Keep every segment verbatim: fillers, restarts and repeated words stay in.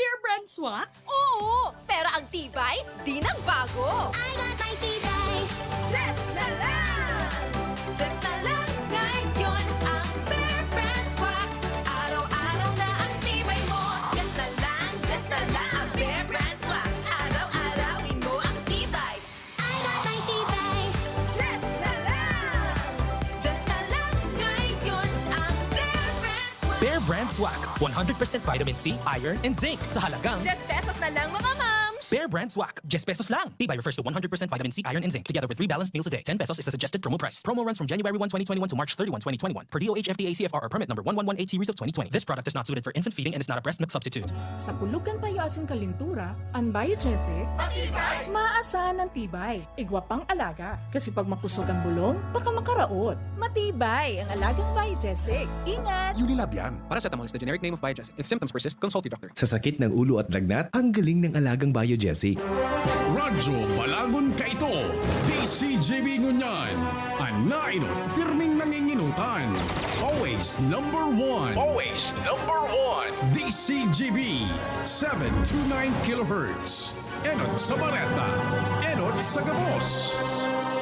Bear Brand Swak? Oo, pero ang tibay, di nagbago. I got my tibay. Just na lang! Just na lang ngayon ang Bear Brand Swak. Araw-araw na ang tibay mo. Just na lang, just na lang ang Bear Brand Swak. Araw-arawin mo ang tibay. I got my tibay. Just na lang. Just na lang ngayon ang Bear Brand Swak. Bear Brand Swak. One hundred percent vitamin C, iron, and zinc. Sa halagang Just pesos na lang, mga mams! Bear Brand Swak. Just pesos lang. Tibay refers to one hundred percent vitamin C, iron, and zinc, together with three balanced meals a day. Ten pesos is the suggested promo price. Promo runs from January one, twenty twenty-one to March thirty-one, twenty twenty-one, per D O H F D A C F R or permit number one one one eight series of twenty twenty. This product is not suited for infant feeding and is not a breast milk substitute. Sa pulog kan payo asin kalintura, an Biogesic, maasahan an tibay. Igwa pang alaga. Kasi pag makusog ang bulong, baka makaraot. Matibay ang alagang Biogesic. Ingat! Unilab yan. Paracetamol is the generic name of Biogesic. If symptoms persist, consult your doctor. Sa sakit ng ulo at lagnat, ang galing ng alagang Biogesic. Radyo Balagon Kaito, D C G B ngunyan. An nainot, pirming nanginginutan. Always number one. Always number one. D C G B, seven two nine kilohertz. Enot sa bareta, enot sa gabos.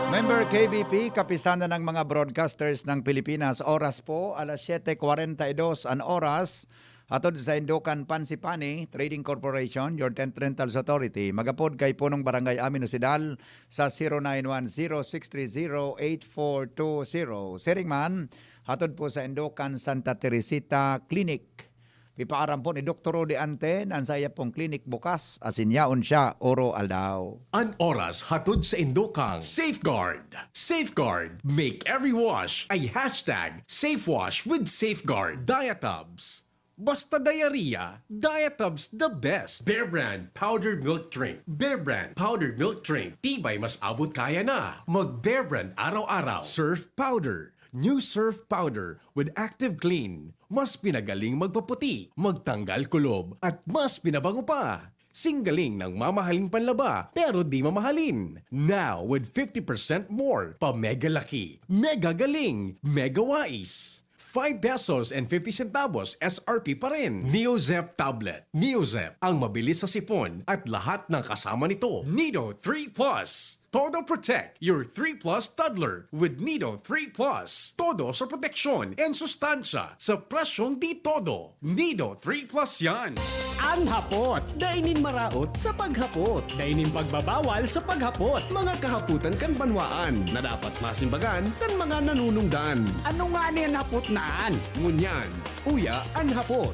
Member K B P, Kapisanan ng mga Broadcasters ng Pilipinas. Oras po, alas siyete kwarenta y dos an oras. Hatod sa Indukan Pansipani Trading Corporation, your tent rentals authority. Magapod kay Punong Barangay Amin Osidal sa zero nine one zero six three zero eight four two zero. Siring man, hatod po sa Indukan Santa Teresita Clinic. Pipaaram po ni Doktor Rudy Ante na an saiya pong klinik bukas, asin yaon siya oro aldaw. An oras hatod sa Indokang Safeguard. Safeguard. Make every wash a hashtag safe wash with Safeguard. Diatabs. Basta diarrhea, Diatabs the best. Bear Brand Powdered Milk Drink. Bear Brand Powdered Milk Drink. Tibay mas abot kaya na. Mag Bear Brand araw-araw. Surf Powder. New Surf Powder with Active Clean. Mas pinagaling magpaputi, magtanggal kulob, at mas pinabango pa. Singgaling ng mamahaling panlaba, pero di mamahalin. Now with fifty percent more, pa mega laki, mega galing, mega wais. Five pesos and fifty centavos S R P pa rin. Neozep Tablet. Neozep, ang mabilis sa sipon at lahat ng kasama nito. Nido three plus. Todo protect your three plus toddler with Nido three plus. Todo sa proteksyon and sustansya sa presyong di todo. Nido three plus yan. An hapot, dai nin maraot sa paghapot. Dai nin pagbabawal sa paghapot. Mga kahapotan kan banwaan na dapat masimbagan kan mga nanunungdan. Ano ngani an hapot na an? Ngunyan, uya an hapot.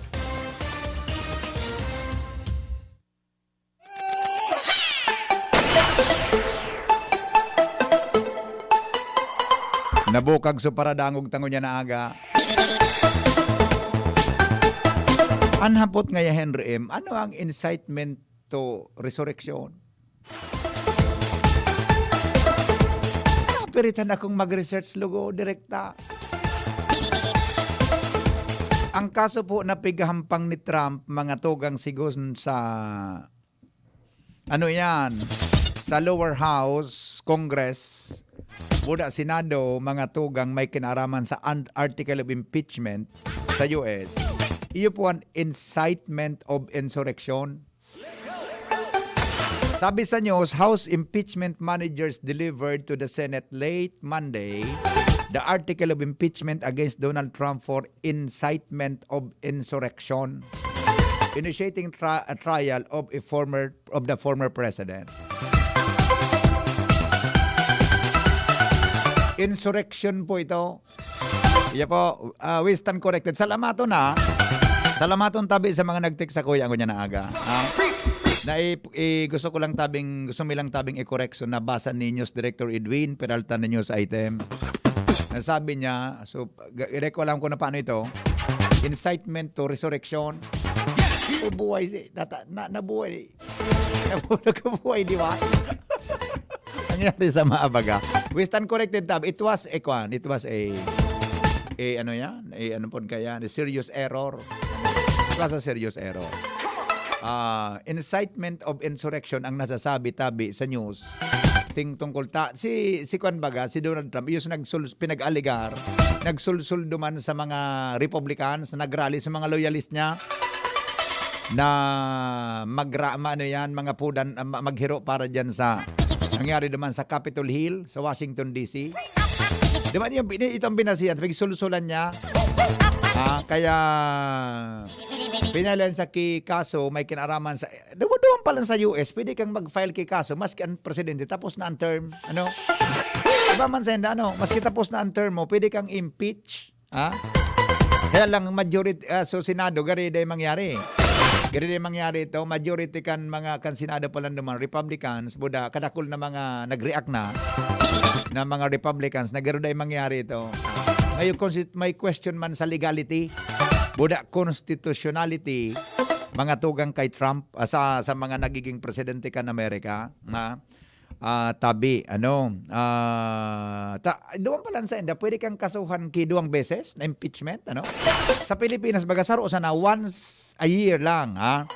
Nabukag so paradangog ta ngunyan na aga. An hapot ngaya, Henry M, ano ang incitement to resurrection? Napiritan akong mag-research, lugo, direkta. Ang kaso po na pighahampang ni Trump, mga tugang, sigon sa, ano yan, sa lower house, Congress, buda Senado, mga tugang, may kinaaraman sa an-, article of impeachment sa U S. Iyo po an incitement of insurrection. Sabi sa news, House impeachment managers delivered to the Senate late Monday the article of impeachment against Donald Trump for incitement of insurrection, initiating tri-, a trial of a former, of the former president. Insurrection po ito. Iya po, ah, we stand corrected. Salamaton na. Salamaton tabi sa mga nag-text sa kuya ko niya na aga. Ah, na i-, i-, gusto ko lang tabing, gusto mi lang tabing i-correction na basa ni News Director Edwin Peralta na news item. Nasabi niya, so, ga-, hindi ko alam kung na paano ito. Incitement to resurrection. Nabuhay si, nata-, na, nabuhay. Nabuhay, nagkabuhay, di ba? Nangyari sa maabaga. We stand corrected tab. It was a kwan. It was a, a ano yan? A ano po kaya? A serious error. It was a serious error. Ah, incitement of insurrection ang nasasabi tabi sa news. Ting tungkol ta, si, si kwan baga, si Donald Trump, yung nagsul-, pinag-alegar, nagsulsul duman sa mga Republicans, nagrally sa mga loyalist niya. na magra-, ma-, ano yan, mga pudan, ah, ma-, maghiro para dyan sa nangyari naman sa Capitol Hill, sa Washington, D C. Di ba, yung, ito ang binasihan, pagsulsulan niya. Ah, kaya, pinalian sa ki-, kaso, may kinaraman sa, duwa-duwang pa lang sa U S, pwede kang mag-file ki kaso, maski ang presidente, tapos na ang term. Ano? Di ba man sa ano, maski tapos na ang term mo, pwede kang impeach. Ha? Kaya lang, majority, ah, so Senado, gari day mangyari. Gari day mangyari ito, majority kan mga kan Senado pa lang naman, Republicans, buda, kadakul na mga nag-react na, na mga Republicans, na gari day mangyari ito. May, consti-, may question man sa legality, buda, constitutionality, mga tugang kay Trump, ah, sa, sa mga nagiging presidente kan Amerika, na ah, tabi, ano, ah, ta-, duwang pa lang sa inda, pwede kang kasuhan ki duwang beses na impeachment, ano? Sa Pilipinas, baga, saro sana once a year lang, ha?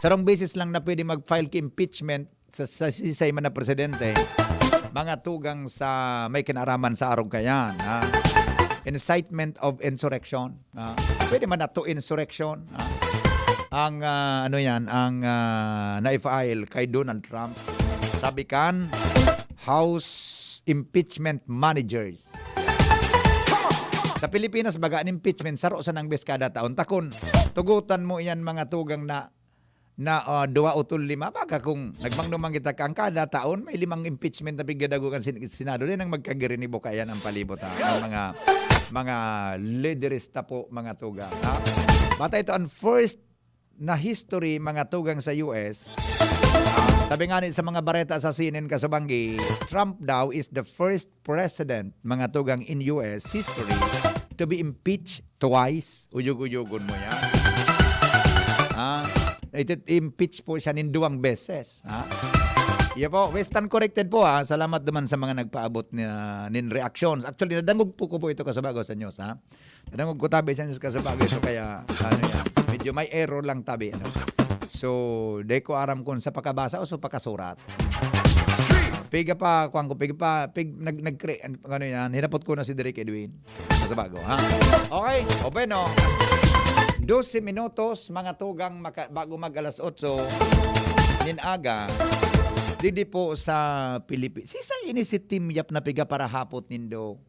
Sarong beses lang na pwede mag-file ki impeachment sa, sa sisay man na presidente. Mga tugang sa may kinaraman sa arog kayan, ha? Incitement of insurrection. Ah, pwede man na to insurrection, ah. Ang, ah, ano yan, ang, ah, na-file kay Donald Trump. Sabi kan, House impeachment managers. Sa Pilipinas, baga, an impeachment, saro sanang bes kada taon. Takon, tugutan mo yan, mga tugang na na, ah, duwa o tol lima, baga kung nagmangnuman kita ka, ang kada taon may limang impeachment na pigdadagokan sin-, Senado, din ang magkagirinibo kaya ang palibot, ha? Ang mga, mga lideres ta po, mga tugang, ha? Bata ito ang first na history, mga tugang, sa U S. Ah, sabi nga ni sa mga bareta sa C N N kasubanggi, Trump daw is the first president, mga tugang, in U S history to be impeached twice. Uyog-uyogon mo yan. Ha? Iti-, impeach po siya nin duwang beses. Ha? Iya po, Western corrected po, ha. Salamat naman sa mga nagpaabot na, nin reactions. Actually, nadangog po ko po ito kasabago sa news, ha. Nadangog ko tabi sa news kasabago ito, kaya, ano yan, medyo may error lang tabi, ano. So, di ko aram kung sa pakabasa o sa pakasurat. Piga pa, kuwan ko, piga pa, pig, nag, nag, ano yan, hinapot ko na si Direk Edwin. Sa bago, ha? Okay, o bueno. Dose minutos, mga tugang, maka-, bago mag alas otso nin aga, didi po sa Pilipi-, si sa ini si Team Yap na piga para hapot nindo.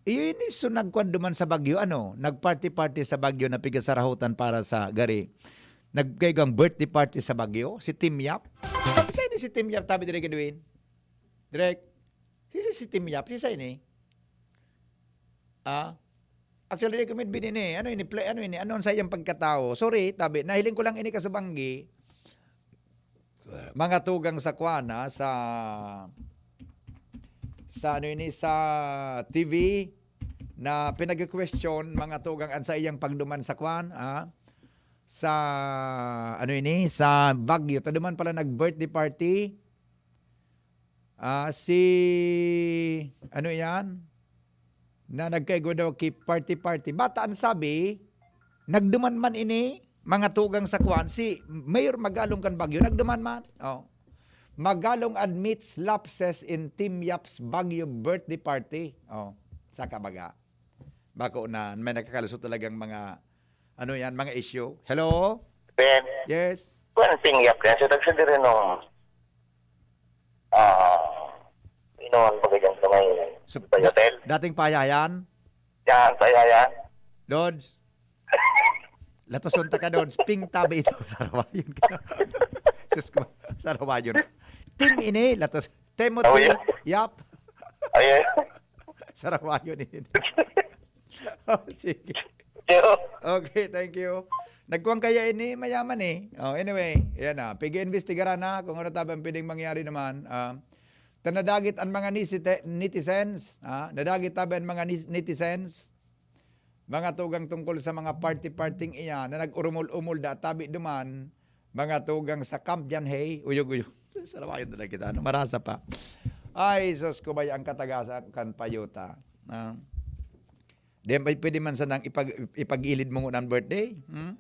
Iyo ini so nagkuan duman sa Baguio, ano? Nag-party-party sa Baguio na piga sarahotan para sa gari. Nagkaigang birthday party sa Baguio, si Team Yap. Isa ini si Team Yap, tabi dire, Edwin. Direk, si, si, si Team Yap, si sa ini? Ah? Actually, recommend bin ini. Ano ini? Play, ano ini? Ano ang sa iyang pagkatao? Sorry, tabi. Nahiling ko lang ini kasubanggi. Mga tugang sa kwan, ha, sa, sa ano ini, sa T V, na pinag-question, mga tugang, ang sa iyang pagduman sa kwan, ha? Sa, ano ini, sa Baguio. Taduman pala nag-birthday party. Ah, si, ano yan? Na nagkaigwa daw ki party-party. Bata ang sabi, nagduman man ini, mga tugang sa kwan, si Mayor Magalong kan Baguio, nagduman man. Oh. Magalong admits lapses in Team Yap's Baguio birthday party. Oh, sa kabaga. Bako na, may nakakalusot talagang mga, ano yan, mga issue. Hello? Ben, Yes. Kuwan, Team Yap yan. So, tagsa diri nung, ah, inuman pa ganyan sa may, So, sa da-, hotel. Dating payayan? Yan, payayan. Lods. Latoson ta ka, Lods. Ping tabi ito. Sarawayon ka. Sus ko, sarawayon. Team ini, latos. Timothy, Oh, yeah. Yap. Ayun. Sarawayon ini. Oh, sige. Yo. Okay, thank you. Nagkuwang kaya ini, mayaman eh. Oh, anyway, yan na. Pig-iimbestigaran na kung ano tabang pwedeng mangyari naman. Ah, ta nadagit ang mga nisite-, netizens. Ah, nadagit tabi ang mga nis-, netizens. Mga tugang tungkol sa mga party-parting iya na nag-urumol-umol da tabi duman, mga tugang sa Camp Janhay, uyog-uyog. Sarawayon talaga kita, ano? Marasa pa. Ay, sus ko, baya ang katagasan kan payuta. Ah. Di, pwede man sanang ipag-, ipag-ilid mo ngunang birthday. Hmm?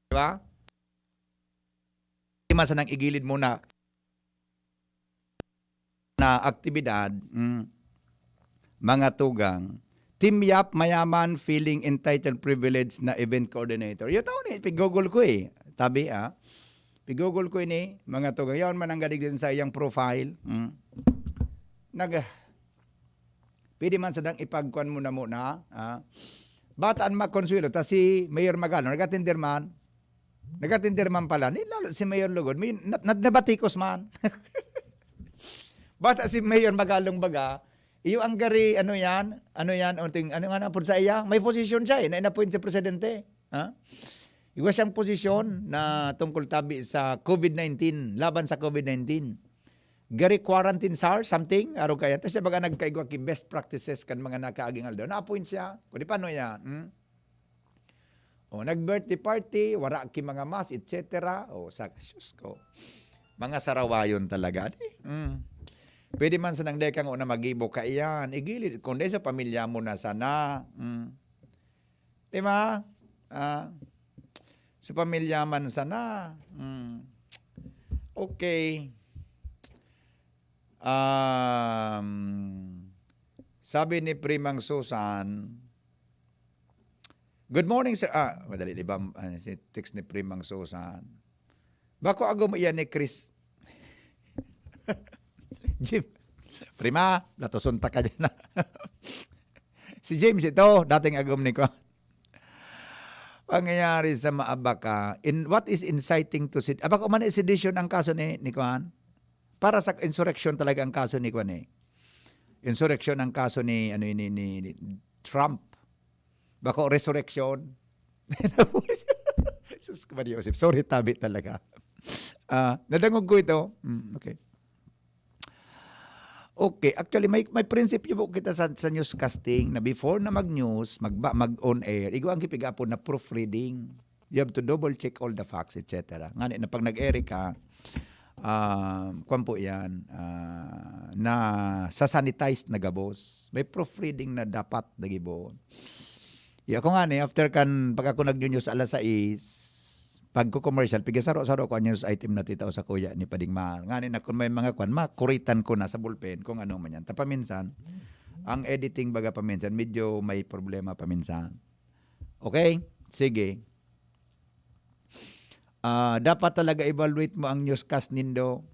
Di ba? Pwede man sanang igilid mo na, na aktibidad, mm, mga tugang. Team Yap, mayaman, feeling entitled, privileged na event coordinator. Yung tao ni, pig-google ko eh. Tabi, ah. Pigugol ko ini, mga tugang. Yaon man ang gadig din sa iyang profile. Mm. Nag-, pwede man sadang ipagkuan mo na muna, ah. Bata an makonsuelo, ta si Mayor Magalong, nagatindir man. Nagatindir man pala. Ni, lalo si Mayor Lugod, may, na, na, nabatikos man. Bata si Mayor Magalong baga, iyo ang gari, ano yan? Ano yan? Unting, ano nga na po sa iya? May posisyon siya eh, na-inappoint sa presidente. Ha? Iwa siyang posisyon na tungkol tabi sa COVID nineteen, laban sa COVID nineteen. Gari quarantine czar, something, araw kaya. Tapos siya baga nagkaigwa ki best practices kan mga nakaaging aldaw. Na-appoint siya. Kung di paano yan? Hmm? O, nag-birthday party, wara ki mga mask, et cetera. O, sa, sus ko. Mga sarawayon talaga. Di? Hmm. Pwede man sanang dai ka nga na magibo ka iyan. Igilid. Kung dai sa pamilya mo na sana. Hmm. Di ba? Ah, sa pamilya man sana. Hmm. Okay. Um, sabi ni Primang Susan, "Good morning, sir." Ah, madali, di ba? Ah, si text ni Primang Susan. Bako agom iyan ni Chris. Jim, Prima, latoson ta ka dyan, ah. Si James ito, dating agom ni ko. Pangyayari sa Maabaka, in what is inciting to sed-, abako man, sedition ang kaso ni, ni Kuan? Para sa insurrection talaga ang kaso ni Kuan eh. Insurrection ang kaso ni, ano, ni, ni, ni Trump. Bako resurrection. Sus, Kuan Joseph. Sorry, tabi talaga. Ah, nadangog ko ito. Mm, okay. Okay, actually, may, may prinsipyo po kita sa, sa newscasting na before na mag-news, magba-, mag-on air, igwa ang kipigapon na proofreading. You have to double check all the facts, et cetera. Ngani na pag nag-air ka, ah, kwan po yan, ah, na sa sanitized na gabos. May proofreading na dapat nagibo. Ya, ako nga ni, after kan, pag ako nag-news alas sais, pag ko commercial, pigasaro-saro ko ang news item na titao sa kuya ni Pading Mar. Ngani na kung may mga kwan, makuritan ko na sa bulpen kung ano man yan. Ta paminsan, ang editing baga paminsan, medyo may problema paminsan. Okay? Sige. Ah, dapat talaga evaluate mo ang newscast nindo.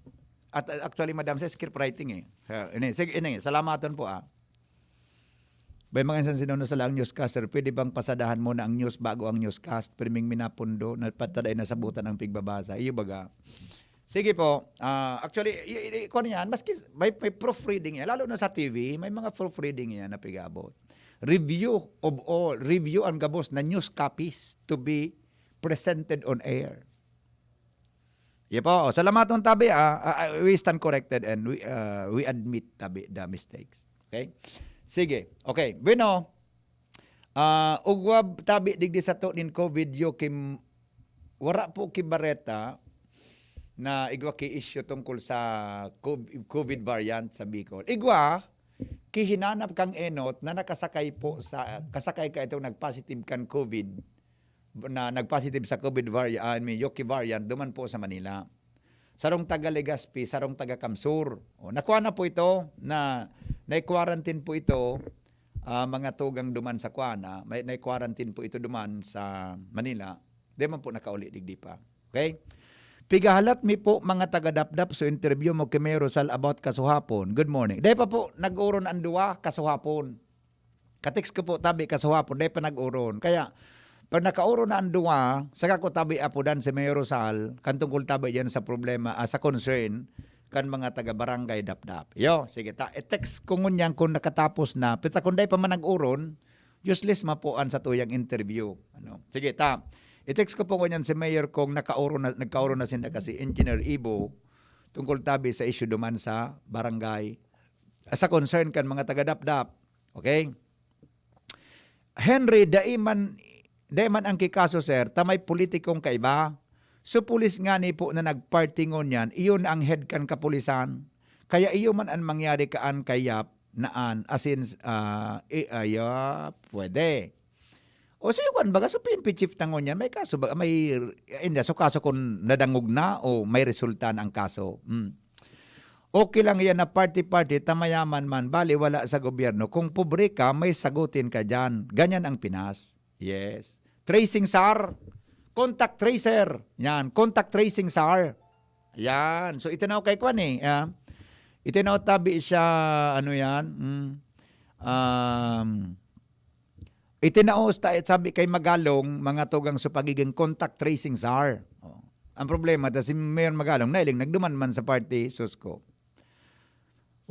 At, uh, actually, madam, sa script writing eh. Ha, ini, sige, ini, salamaton po, ah. May mga insan sinuno sa laang newscaster, pwede bang pasadahan muna ang news bago ang newscast? Pirming minapundo, na pataday nasabutan ang pigbabasa. Iyo baga. Sige po. Ah, actually, y-, y-, kung ano yan, maski may, may proofreading yan, lalo na sa T V, may mga proofreading yan na pigabot. Review of all, review ang gabos na news copies to be presented on air. Iya po, salamaton tabi, ah. Ah, ah, we stand corrected and we, ah, we admit tabi the mistakes. Okay? Sige. Okay. Bueno, ah, ugwab tabi digdi sato nin COVID, Joaquim, wara po ki bareta na igwa ki issue tungkol sa cov-, COVID variant sa Bicol. Igwa, ki hinanap kang enot na nakasakay po sa, kasakay ka itong nag-positive kan COVID, na nag-positive sa COVID vari-, ah, I mean, Joaquim variant, duman po sa Manila. Sarong taga Legazpi, sarong taga Kamsur. O, nakuha na po ito, na, na-quarantine po ito, ah, mga tugang duman sa kuana, may, na-quarantine po ito duman sa Manila. Di man po nakauli digdi pa. Okay? Pigahalat mi po, mga taga-Dapdap, so interview mo ki Mayor Rosal about kasuhapon. Good morning. Dai pa po nag-oron ang duwa kasuhapon. Ka-text ko po tabi kasuhapon, dai pa nag-oron. Kaya, pag nakaoron na ang duwa, saka ko tabi apodan si Mayor Rosal, kan tungkol tabi diyan sa problema, ah, sa concern, kan mga taga-barangay Dapdap. Yo, sige, ta, i-text ko ngunyan kung nakatapos na. Pita kung dai pa man nag-oron, useless man po an satuyang interview. Ano? Sige, ta, i-text ko po ngunyan si Mayor kung nakaoron na, nagkaoron na sinda kasi Engineer Ibo, tungkol tabi sa issue duman sa barangay, ah, sa concern kan mga taga-Dapdap. Okay? Henry, dai man, dai man ang kikaso, sir, ta may politikong kaiba. So, pulis ngani po na nagparty ngunyan, iyon ang head kan kapulisan. Kaya iyo man an mangyari kaan kay Yap na an, as in, ah, i-, ay, ah, pwede. O, so, yung kwan, baga, so, P N P chief ta ngunyan, may kaso ba, may, hindi, so, kaso kung nadangog na o may resulta na ang kaso. Hmm. Okay lang yan na party-party, ta mayaman man, bali wala sa gobyerno. Kung pobre ka, may sagutin ka dyan. Ganyan ang Pinas. Yes. Tracing, sir. Contact tracer. Yan, contact tracing, sir. Yan. So, itinaw kay kwan eh. Ah. Itinaw tabi siya, ano yan? Mm. Um, itinaw, ta- sabi kay Magalong, mga tugang sa pagiging contact tracing, sir. Oh. Ang problema, ta si Mayor Magalong, nailing, nagduman man sa party, sus ko.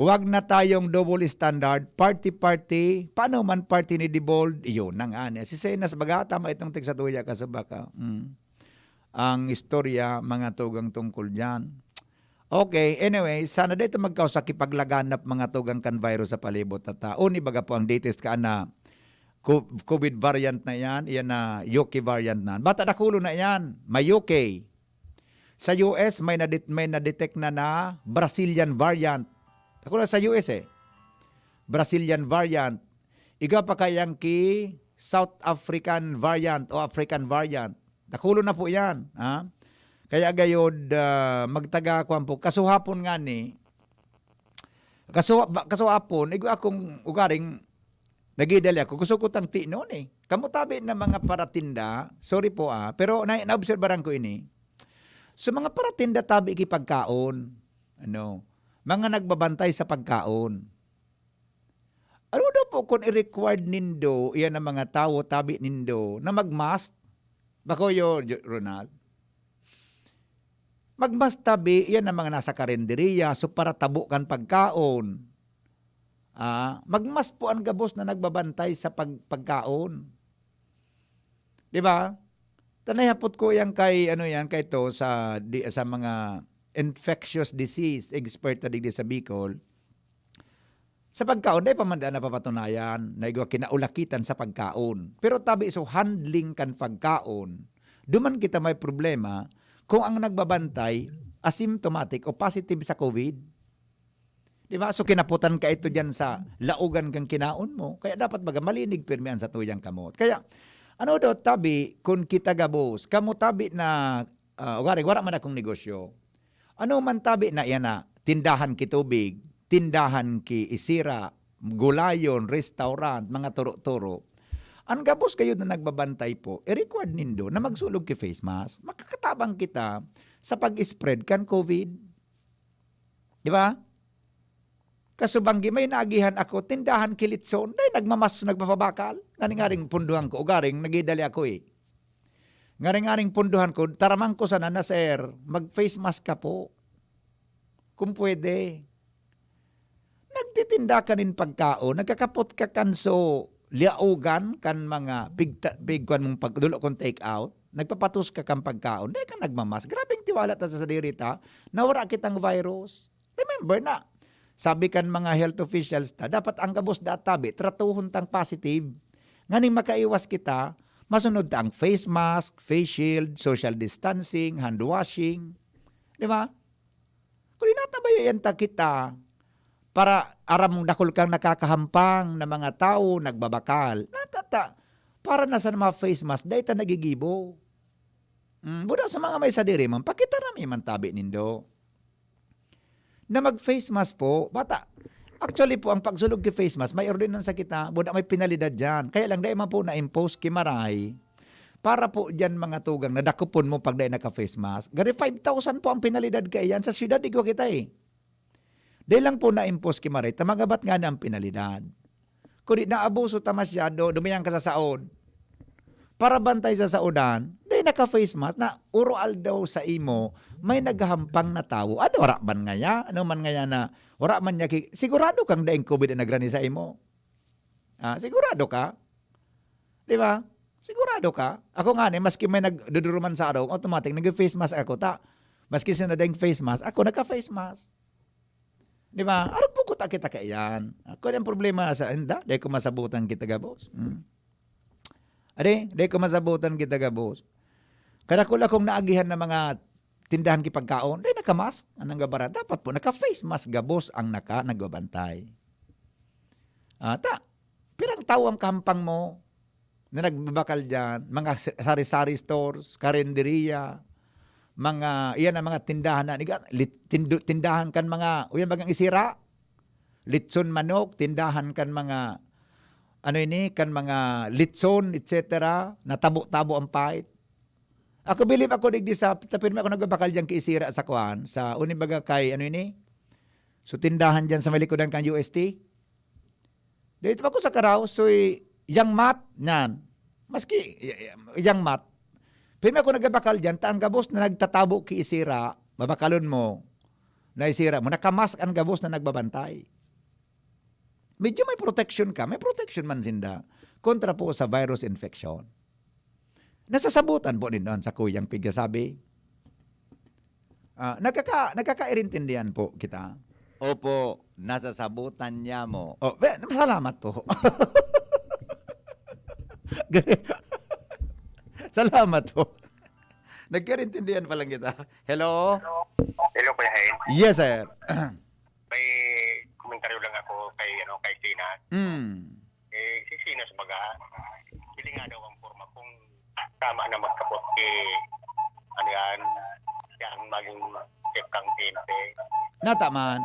Huwag na tayong double standard, party-party, paano man party ni Dibold, iyon na nga niya. Si Senas, baga, tama itong text sa tuya ka sa baka. Mm. Ang istorya, mga tugang tungkol dyan. Okay, anyway, sana dito magkausakipaglaganap mga tugang kan virus sa palibot na tao. Ni baga po ang latest ka na co- COVID variant na yan, yan na U K variant na. Bata dakulo na yan, may U K. Sa U S, may, nadit- may na-detect na na Brazilian variant. Ako na sa U S eh. Brazilian variant. Iga pa kayang ki South African variant o African variant. Dakulo na po yan. Ha? Kaya gayod, ah, magtaga, kuwan po, kasuhapon nga ni, kasu, ba- kasuhapon, igwa akong ugaring nagidali ako. Gusto ko tang tinon eh. Kamutabi na mga paratinda, sorry po ah, pero na, naobserbaran ko ini. So mga paratinda tabi ki pagkaon, ano, mga nagbabantay sa pagkaon. Ano daw po kung i-required nindo, iyan ang mga tawo, tabi nindo, na mag-mask? Bako yo, Jo- Ronald? Mag-mask tabi, iyan ang mga nasa karinderiya, so para tabo kan pagkaon. Ah, mag-mask po ang gabos na nagbabantay sa pag- pagkaon. Di ba? Tanay hapot ko yan kay, ano yan, kay to sa, di, sa mga infectious disease expert na digdi sa Bicol. Sa pagkaon, dai pa man daan napapatunayan na igwa kinaulakitan sa pagkaon. Pero tabi so handling kan pagkaon, duman kita may problema kung ang nagbabantay asymptomatic o positive sa COVID. Di ba? So kinaputan ka ito dyan sa laugan kang kinaon mo. Kaya dapat baga malinig pirmi ang satuyang kamot. Kaya ano daw tabi kun kita gabos? Kamo tabi na, ah, ugaring wala man akong negosyo. Ano man tabi na iyan na tindahan ki tubig, tindahan ki isira, gulayon, restaurant, mga turo-turo. Ang gabos kayo na nagbabantay po, i-required nindo na magsulog ki face mask. Makakatabang kita sa pag-spread kan COVID. Di ba? Kasubanggi, may naagihan ako, tindahan ki litson, dai nagmamas, nagpapabakal. Ngaring-ngaring punduhan ko, ugaring, nagidali ako eh. Ngaring-ngaring punduhan ko, taraman ko sana na, "Sir, mag-face mask ka po. Kung pwede." Nagtitinda ka nin pagkaon, nagkakapot ka kan so liaugan kan mga pigta, pigkuan mong pagdulo kung take out, nagpapatos ka kan pagkaon, dai ka nagmamask. Grabeng tiwala ta sa sadiri ta, na wara kitang virus. Remember na, sabi kan mga health officials ta, dapat ang gabos da tabi, tratuhon tang positive. Nganing makaiwas kita, masunod ta ang face mask, face shield, social distancing, hand washing. Di ba? Kung inatabayan ta kita, para aram mong dakul kang nakakahampang na mga tawo nagbabakal, natata, para na sa mga face mask, dai ta nagigibo. Mm, buda sa mga may sadiri man, pakita na mi man tabi nindo. Na mag-face mask po, bata. Actually po, ang pagsulog ki face mask, may ordinansa kita, buda may penalidad dyan. Kaya lang, dai man po na-impose ki Maray, para po dyan mga tugang na dakopon mo pag dai naka-face mask. Gari five thousand po ang penalidad kaiyan. Sa syudad, igwa kita eh. Dai lang po na-impose ki Maray, ta magabat nga na ang penalidad. Kundi naabuso ta masyado, dumayang ka sa saod. Para bantay sa saodan, dai naka-face mask na uro aldaw sa imo, may naghahampang na tawo. Ano, wara man ngaya? Ano man ngaya na, wara man niya ki-, sigurado kang daing COVID ang nagrani sa imo? Ah, sigurado ka? Di ba? Sigurado ka? Ako nga ni, maski may nagduduruman sa araw, automatic, nag-face mask ako. Ta, maski sila daing face mask, ako naka-face mask. Di ba? Arog po ko ta kita kaiyan. Ako ang problema sa, hindi, di ko masabutan kita gabos. Hmm. Ade, di ko masabutan kita gabos. Kadakula kong naagihan ng mga tindahan ki pagkaon, di naka-mask, anong gabara? Dapat po, naka-face mask gabos ang naka, nagbabantay. Ah, ta, pirang tawo ang kahampang mo na nagbabakal diyan? Mga sa-, sari-sari stores, karenderiya, mga, iyan ang mga tindahan na, niga-, lit-, tindo-, tindahan kan mga, o yan bagang isira, litson manok, tindahan kan mga, ano ini, kan mga litson, et cetera, na tabo-tabo ang pait. Ako, bilib ako digdi sa, ta pirmi ako nagbabakal diyan ki Isira sa kuan, sa uni baga kay, ano ini? So, tindahan diyan sa may likodan kan U S T. Dito pa ko sa Karaw, so, y-, yang mat, niyan. Maski, y-, y-, yang mat. Pirmi ako nagbabakal diyan, ta ang gabos na nagtatabo ki Isira, babakalon mo, na Isira mo, nakamask ang gabos na nagbabantay. Medyo may protection ka, may protection man sinda kontra po sa virus infection. Nasasabutan po ninyo an sakuyang pigsasabi? Ah, nagkaka-, nagkakairintindihan po kita? Opo, nasasabutan niya mo. Oh, be-, salamat po. Salamat po. Nagkairintindihan pa lang kita. Hello? Hello, Kuya Hen. Yes, sir. May komentaryo lang ako kay, ano, kay Sinas. Mm. Eh, si Sinas baga, pili nga daw ang forma kung tama na magkapot kay, ano yan, siya ang maging chief kang P N P. Nataman.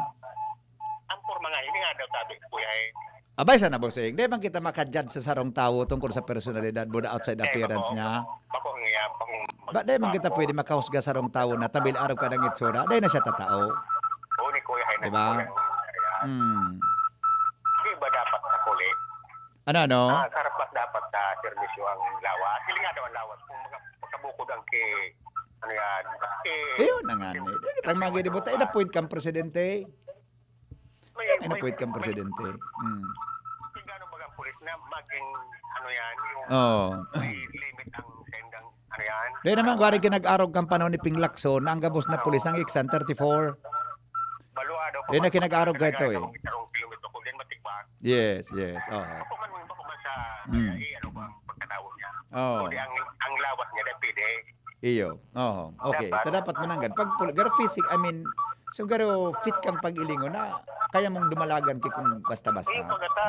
Ang forma nga, hindi nga daw sabi, Kuya Hen. Abay, sana, bossing. Di man kita makajudge sa sarong tawo tungkol sa personalidad mo na outside Eh, appearance bako, niya. Bako nga, bako, Ba, di man kita bako. Pwede makahusga sa sarong tawo na tabil arog ka ng itsura. Di na siya tatao. Oo, ni Kuya Hen, Di ba? Kuya Hen. Mm. Di ba dapat sa kuli? Ano, ano? Ah, karapat dapat sa serbisyo ang lawas. Sila nga daw ang lawas. Kung maka-, makabukod ang ki-, ano yan, ki-, Ayun na nga, eh. Di kita ang mga ginibuta. Ina-appoint kang presidente. May, Ay, may, na-appoint kang may, presidente. Mm. Kung gano'n baga ang pulis na maging, ano yan, yung Oo. May limit ang sendang, ano yan. Di naman, wari kinag-arog kang panahon ni Ping Lacson na ang gabos na pulis ang iksan, thirty-four. Balua daw Di na kinag-arog ka ito, eh. Kung isang kilometro, kung din matigbang. Yes, yes. Oo. Bako man, bako man sa, Mm. eh, ano ba ang pagkatao niya? Oo. Kundi ang, ang lawas niya, dahil pwede. Iyo. Oo. Okay. Dapat. Ta dapat mananggad. Pag pul-, garo physic, I mean, so garo fit kang pag-ilingon na kaya mong dumalagan ki kung basta-basta. Eh, pagkata,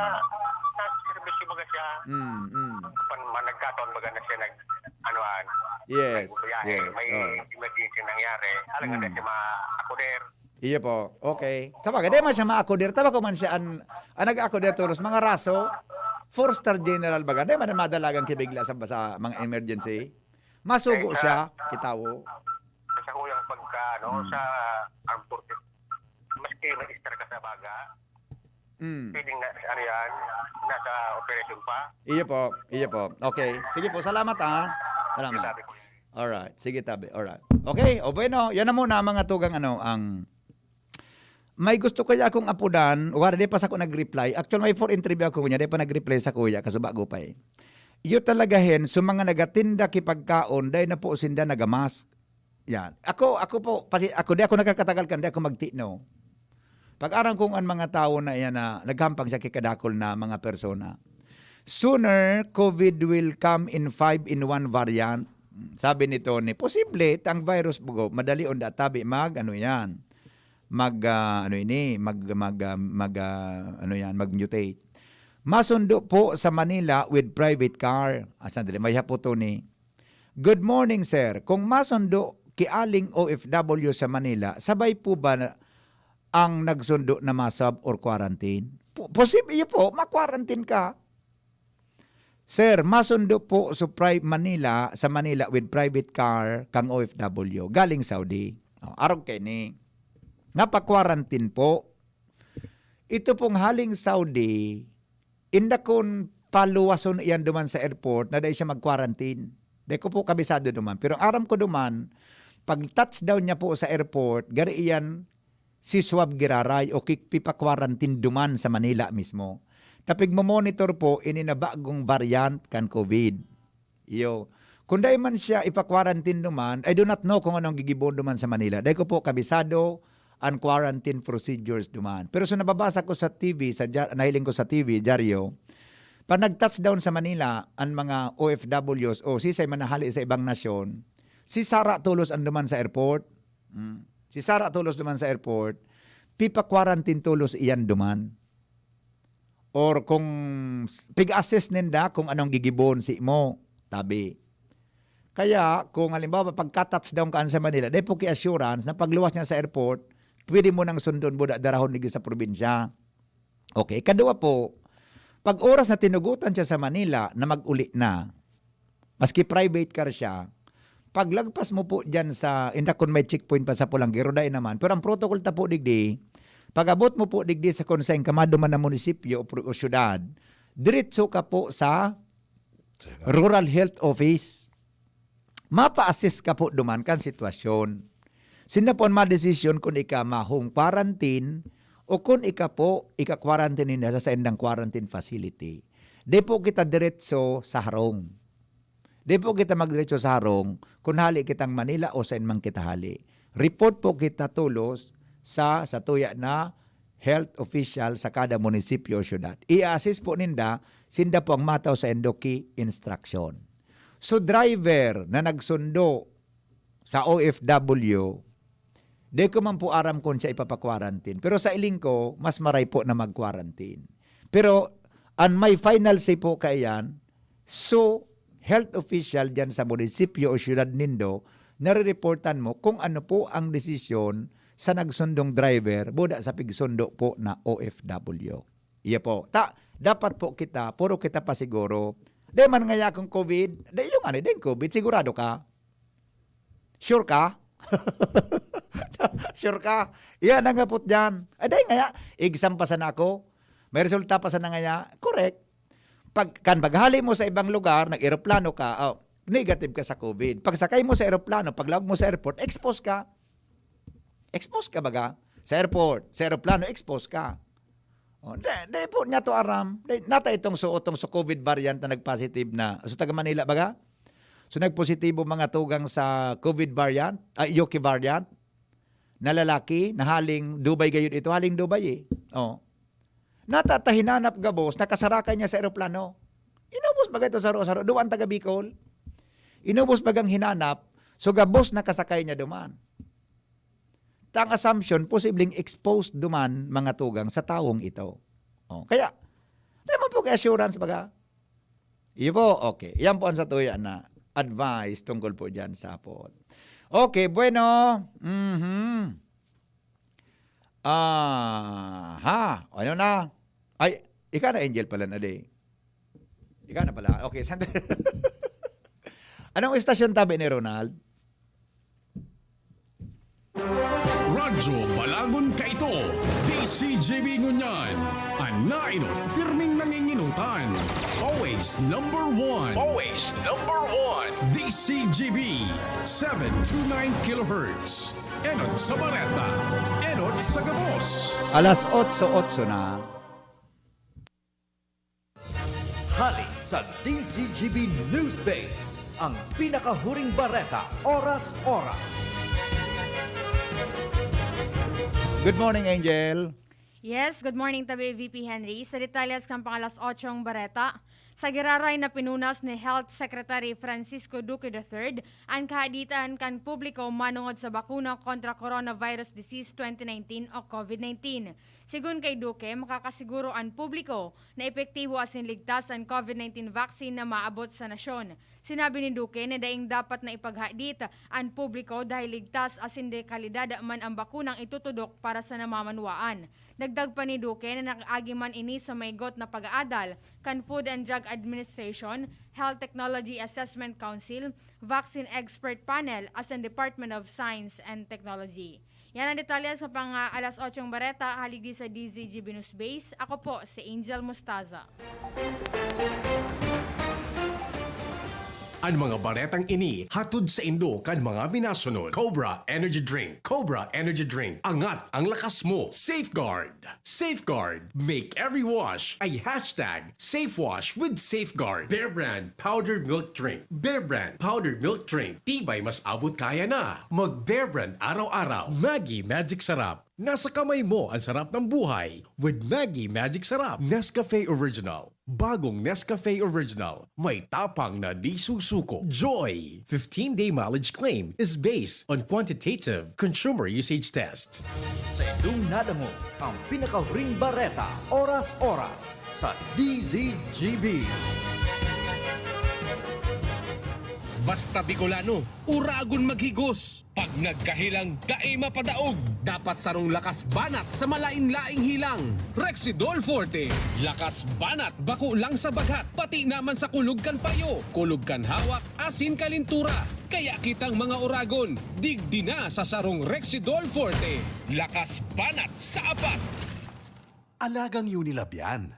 sa serbisyo baga siya, Mm, mm. pan-, man, nagkataon baga na siya nag-, ano, ah, Yes, nagbiyahe, yes, may oo. Emergency nangyari. Talaga Mm. na siya ma-, akuder. Iyo po. Okay. Sabagay, di man siya maakudir. Tabako man siya an, an nag-akudir tolos, mga raso, four-star general baga. Di man madalagan ki bigla sa, sa mga emergency. Masugo Eh, sa siya, kitawo. Sa kuyang pagka, ano, Hmm. sa armed forces, maski may star ka sa baga, Mm. pwedeng na, ano yan, nasa operation pa. Iyo po, iyo po. Okay. Sige po, salamat, ah. Salamat. Sabi ko, Alright. Sige, tabi. Alright. Okay. O bueno, yan na muna, mga tugang, ano, ang may gusto kaya akong apudan, wala, di pa sa ako nag-reply. Actually, may for interview ako niya, di pa nag-reply sa kuya, kaso bago pa eh. Iyo talaga, hen, so mga nagatinda ki pagkaon, dai na po sinda nagamask. Yan. Ako, ako po, pasi-, ako, di ako nagkakatagal kan, di ako magtino. Pag-aram kong an mga tawo na iyan na naghampang siya ki kadakul na mga persona. Sooner, COVID will come in five-in-one variant. Sabi ni Tony, posible, ta ang virus bugo, madali onda tabi mag, ano yan, mag, ah, ano ini, mag, mag, ah, mag, ah, ano yan, mag-mutate. Masundo po sa Manila with private car. Ah, sandali, may hapo, Tony. Good morning, sir. Kung masundo ki aling O F W sa Manila, sabay po ba na ang nagsundo na masab or quarantine? Po-, posible, iyo po, ma-quarantine ka. Sir, masundo po sa pri-, Manila, sa Manila with private car kang O F W, galing Saudi. Oh, arog kay ni. Napa-quarantine po. Ito pong haling Saudi, inda kun paluwason iyan duman sa airport na dai siya mag-quarantine. Dai ko po kabisado duman. Pero ang aram ko duman, pag touchdown niya po sa airport, gari iyan si swab giraray o kik-, pipa-quarantine duman sa Manila mismo. Tapig mo monitor po ini na bagong variant kan COVID. Iyo. Kung dai man siya ipa-quarantine duman, I do not know kung anong gigibohon duman sa Manila. Dai ko po kabisado an quarantine procedures duman. Pero sa nababasa ko sa T V, sa dya-, nahiling ko sa T V, dyaryo, pag nag-touchdown sa Manila, an mga O F Ws o sisay man nahali sa ibang nasyon, si Sara tolos an duman sa airport. Mm. Si Sara tolos duman sa airport, pipa-quarantine tolos iyan duman. Or kung s-, pig-assess ninda kung anong gigibohon si mo, tabi. Kaya, kung halimbawa, pagka-touchdown ka sa Manila, dai po ki assurance na pagluwas niya sa airport, pwede mo nang sundon, buda, darahon digdi sa probinsya. Okay, kadua po, pag oras na tinugutan siya sa Manila na mag-uli na, maski private car siya, paglagpas mo po diyan sa, inda kun may checkpoint pa sa Polangguero, dai naman. Pero ang protocol ta po digdi, pag-abot mo po digdi sa kun saen ka maduman na munisipyo o pro-, o syudad, diretso ka po sa Rural Health Office. Mapa-assess ka po duman kan sitwasyon. Sinda po an madesisyon kun ika ma-home quarantine o kun ika po ika-quarantine ninda sa saindang quarantine facility. Di po kita diretso sa harong. Di po kita magdiretso sa harong kun hale kitang Manila o saen man kita hale. Report po kita tolos sa, sa tuya na health official sa kada munisipyo o syudad. I-assess po ninda, sinda po ang matao sa indoki instruction. So, driver na nagsundo sa O F W, di ko man po aram kung siya ipapa-quarantine. Pero sa iling ko, mas maray po na mag-quarantine. Pero an may final say po kaiyan, so, health official diyan sa munisipyo o syudad nindo, nare-reportan mo kung ano po ang desisyon sa nagsundong driver buda sa pigsundo po na O F W. Iya po. Ta, dapat po kita, puro kita pasiguro. Di man ngaya kung COVID, di yung ano, di yung COVID, sigurado ka? Sure ka? Sure ka? Iya na nga po dyan. Ay, di ngaya, exam pa sana ako. May resulta pa sana ngaya. Correct. Pag, kan paghali mo sa ibang lugar, nag-eroplano ka, oh, negative ka sa COVID. Pagsakay mo sa eroplano, paglaog mo sa airport, expose ka. Expose ka baga? Sa airport, sa eroplano, expose ka. Oh, di, di po niya to aram. Di, nata itong so, itong so COVID variant na nagpositive na. So, taga Manila baga? So, nagpositibo mga tugang sa COVID variant, ay, U K variant, na lalaki, na haling Dubai gayud ito, haling Dubai eh. Oh. Nata ta hinanap gabos, nakasarakay niya sa eroplano. Inubos baga ito saro-saro, duwa ang taga Bicol. Inubos bagang hinanap, so gabos nakasakay niya duman. Ta ang assumption, posibleng exposed duman mga tugang sa tawong ito. Oh, kaya, naman po kay assurance baga. Iyo po, okay. Yan po ang satuya na advice tungkol po dyan sa pot. Okay, bueno. Mhm. Aha. Ano na? Ay, ika na, Angel, pala na, di. Ika na pala. Okay, sandali. Anong estasyon tabi ni Ronald? Radyo Balagon kaito, D C G B ngunyan. An nainot, pirming nanginginutan. Always number one. Always number one. D C G B, seven two nine kilohertz. Enot sa bareta, enot sa gabos. Alas otso, otso na. Hali sa D C G B News Base, ang pinakahuring bareta, oras-oras. Good morning, Angel. Yes, good morning, tabi V P Henry. Sa detalyes kan pang-alas otsong bareta, sa giraray na pinunas ni Health Secretary Francisco Duque the third an kahaditan kan publiko manongod sa bakuna kontra coronavirus disease twenty nineteen o COVID nineteen. Sigon kay Duque, makakasiguro an publiko na epektibo asin ligtas an COVID nineteen vaccine na maabot sa nasyon. Sinabi ni Duque na daing dapat na ipaghadit an publiko dahil ligtas asin de kalidad man ang bakunang itutudok para sa namamanwaan. Dagdag pa ni Duque na nakaagi man ini sa maygot na pag-aadal kan Food and Drug Administration, Health Technology Assessment Council, Vaccine Expert Panel asin Department of Science and Technology. Yan ang detalye sa pang, ah, alas otsong bareta, hali digdi sa D Z G B News Base. Ako po si Angel Mostaza. An mga baretang ini hatod saindo kan mga minasunod: Cobra Energy Drink. Cobra Energy Drink. Angat ang lakas mo. Safeguard. Safeguard. Make every wash a hashtag safe wash with Safeguard. Bear Brand Powdered Milk Drink. Bear Brand Powdered Milk Drink. Tibay mas abot kaya na. Mag Bear Brand araw-araw. Maggi Magic Sarap. Nasa kamay mo ang sarap ng buhay with Maggi Magic Sarap. Nescafe Original. Bagong Nescafe Original. May tapang na di susuko. Joy. Fifteen-day mileage claim is based on quantitative consumer usage test. Sa indong nadangog ang pinakahuring bareta, oras-oras sa D Z G B. Basta Bicolano, uragon maghigos. Pag nagkahilang, dai mapadaog. Dapat sarong lakas banat sa malain-laing hilang. Rexidol Forte. Lakas banat bako lang sa baghat, pati naman sa kulog kan payo, kulog kan hawak, asin kalintura. Kaya kitang mga oragon, digdi na sa sarong Rexidol Forte. Lakas banat sa apat! Alagang Unilab yan.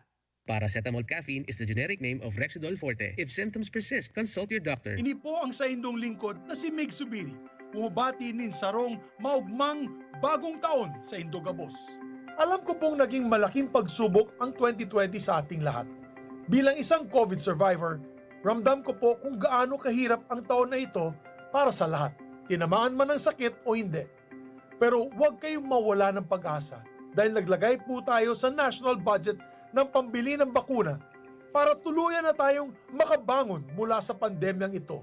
Paracetamol caffeine is the generic name of Rexidol Forte. If symptoms persist, consult your doctor. Ini po ang saindong lingkod na si Mig Subiri, bumabati nin sarong maugmang bagong taon sa indo gabos. Alam ko pong naging malaking pagsubok ang twenty twenty sa ating lahat. Bilang isang COVID survivor, ramdam ko po kung gaano kahirap ang taon na ito para sa lahat, tinamaan man ng sakit o hindi. Pero huwag kayong mawala ng pag-asa dahil naglagay po tayo sa national budget ng pambili ng bakuna para tuluyan na tayong makabangon mula sa pandemyang ito.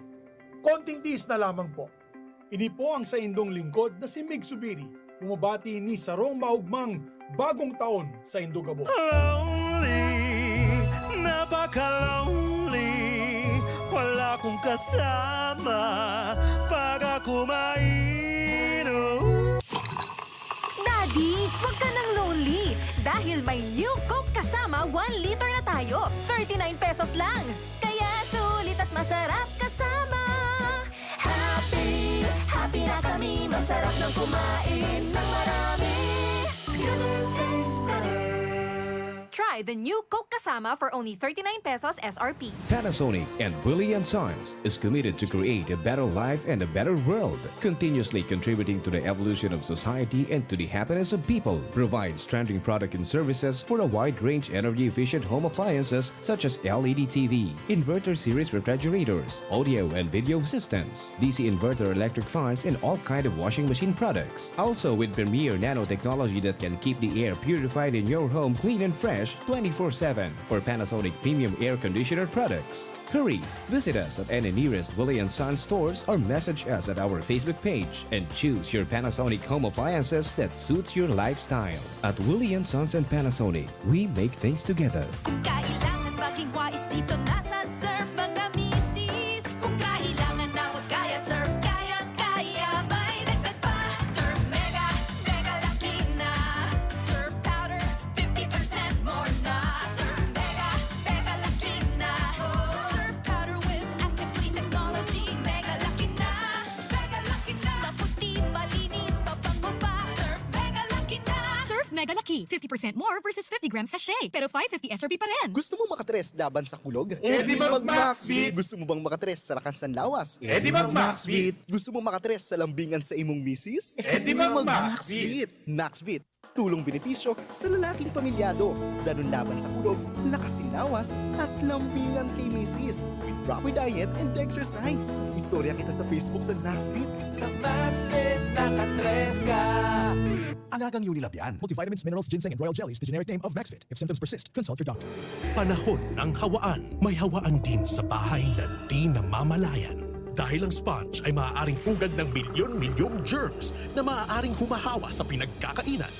Konting tiis na lamang po. Ini po ang saindong lingkod na si Mig Subiri, bumabati ni sarong maugmang bagong taon sa indo gabos. Lonely, napaka-lonely. Wala kong kasama pag ako mainom. Daddy, wag ka nang lonely dahil may New Coke Kasama one liter na tayo. Thirty-nine pesos lang. Kaya sulit at masarap kasama. Happy, happy na kami. Masarap nang kumain ng marami. It's gonna taste better. Try the New Coke Kasama for only thirty-nine pesos S R P. Panasonic and Willie and Sons is committed to create a better life and a better world, continuously contributing to the evolution of society and to the happiness of people. Provides trending product and services for a wide range energy-efficient home appliances such as L E D T V, inverter series refrigerators, audio and video systems, D C inverter electric fans, and all kind of washing machine products. Also with premier nanotechnology that can keep the air purified in your home clean and fresh twenty-four seven for Panasonic premium air conditioner products. Hurry! Visit us at any nearest Willie and Sons stores or message us at our Facebook page and choose your Panasonic home appliances that suits your lifestyle. At Willie and Sons and Panasonic, we make things together. Kung kailangan maging wais, dito na sa Surf mga misis. Kung kailangan na huwag kaya, Surf kaya, kaya may dagdag pa. Surf Mega, Mega Laki na. Surf Powder, fifty percent more na. Surf Mega, Mega Laki na. Surf Powder with active clean technology. Mega Laki na. Mega Laki na. Maputi, malinis, mabango pa. Surf Mega Laki na. Surf Mega Laki, fifty percent more versus fifty grams sachet, pero five fifty S R P pa rin. Gusto mo makatres laban sa kulog? Eh di mag Maxvit! Gusto mo bang makatres sa lakas ng lawas? Eh di mag Maxvit! Gusto mo makatres sa lambingan sa imong misis? Eh di mag Maxvit! Maxvit, tulong benepisyo sa lalaking pamilyado. Danun laban sa kulog, lakas sin lawas, at lambingan kay misis. With proper diet and exercise. Istorya kita sa Facebook sa Maxvit. Sa Maxvit, nakatres ka! Alagang Unilab yan. Multivitamins, minerals, ginseng, and royal jelly is the generic name of Maxvit. If symptoms persist, consult your doctor. Panahon ng hawaan. May hawaan din sa bahay na di namamalayan. Dahil ang sponge ay maaaring pugad ng milyon-milyong germs na maaaring humahawa sa pinagkakainan.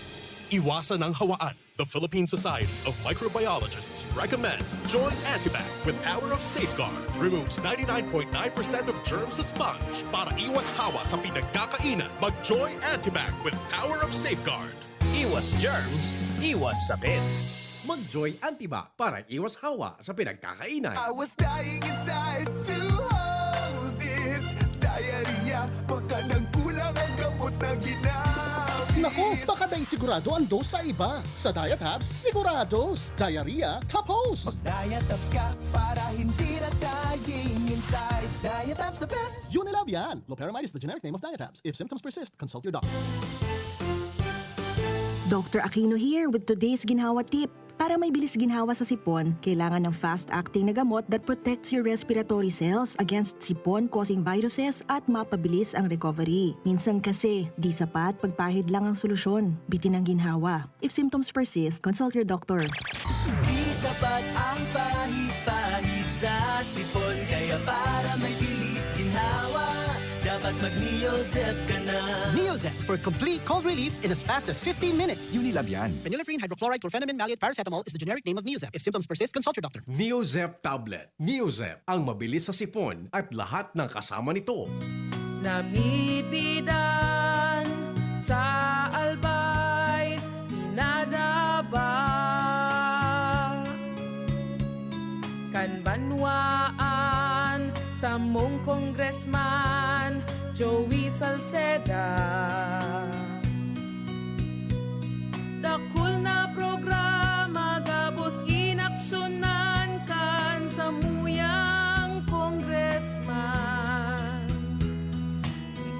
Iwasan ang hawaan. The Philippine Society of Microbiologists recommends Joy Antibac with power of safeguard. Removes ninety-nine point nine percent of germs sa sponge. Para iwas hawa sa pinagkakainan, mag Joy Antibac with power of safeguard. Iwas germs, iwas sakit. Mag-Joy Antibac para iwas hawa sa pinagkakainan. I was dying inside to hold it. Diarrhea, baka nagkulang ang gamot na ginamit. Naku, baka dai sigurado ang dose sa iba. Sa Diatabs, sigurados. Diarrhea, tapos. Mag-Diatabs ka para hindi na dying inside. Diatabs the best. Unilab yan. Loperamide is the generic name of Diatabs. If symptoms persist, consult your doctor. Doctor Aquino here with today's ginhawa tip. Para may bilis ginhawa sa sipon, kailangan ng fast-acting na gamot that protects your respiratory cells against sipon-causing viruses at mapabilis ang recovery. Minsan kasi, di sapat pagpahid lang ang solusyon. Bitin ang ginhawa. If symptoms persist, consult your doctor. Di sapat ang pahid-pahid sa sipon, kaya para may bilis ginhawa, dapat mag-Neozep ka na. Neozep for complete cold relief in as fast as fifteen minutes. Unilab yan. Phenylephrine, hydrochloride, chlorphenamine, maleate, paracetamol is the generic name of Neozep. If symptoms persist, consult your doctor. Neozep tablet. Neozep, ang mabilis sa sipon at lahat ng kasama nito. Namibidan sa Albay, pinadaba kan banwaan sa Mong Congressman Joey Salceda. Dakul na programa gabos inaksyonan kan samuyang congressman.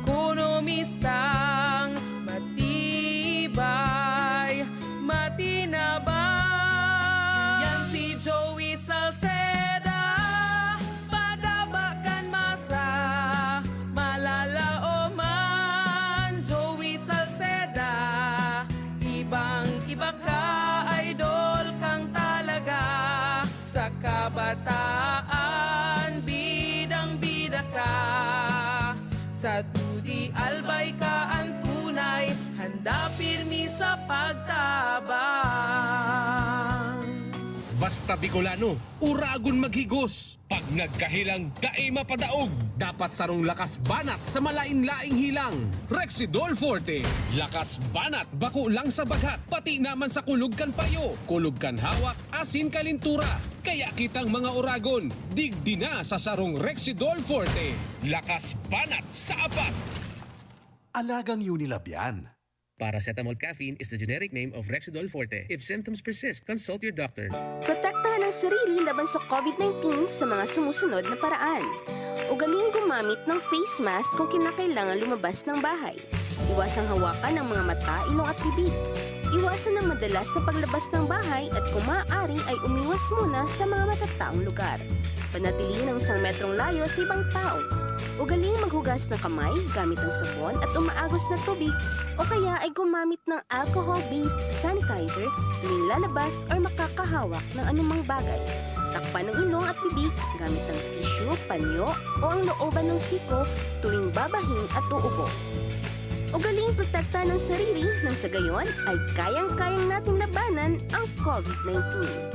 Ekonomistang matibay, matinabang. Yan si Joey Salceda, padaba kan masa, malalaoman. Joey Salceda, ibang-iba ka, idol kang talaga. Sa kabataan, bidang-bida ka. Sa T U D I, albay ka an tunay, handa pirmi sa pagtabang. Basta Bicolano, uragon maghigos. Pag nagkahelang, dai mapadaog. Dapat sarong lakas banat sa malain-laing helang. Rexidol Forte. Lakas banat bako lang sa baghat, pati naman sa kulog kan payo, kulog kan hawak, asin kalintura. Kaya kitang mga uragon, digdi na sa sarong Rexidol Forte. Lakas banat sa apat! Alagang Unilab yan. Paracetamol caffeine is the generic name of Rexidol Forte. If symptoms persist, consult your doctor. Protektahan ang sarili laban sa COVID nineteen sa mga sumusunod na paraan. Ugaling gumamit ng face mask kung kinakailangan lumabas ng bahay. Iwasang hawakan ang mga mata, ilong at bibig. Iwasan ang madalas na paglabas ng bahay at kung maaari ay umiwas muna sa mga matataong lugar. Panatilihin ang isang metrong layo sa ibang tao. Ugaling maghugas ng kamay gamit ang sabon at umaagos na tubig o kaya ay gumamit ng alcohol-based sanitizer tuwing lalabas or makakahawak ng anumang bagay. Takpan ang ilong at bibig gamit ang tissue, panyo o ang looban ng siko tuwing babahing at uubo. Ugaling protektahan ang sarili nang sa gayon ay kayang-kayang nating labanan ang COVID nineteen.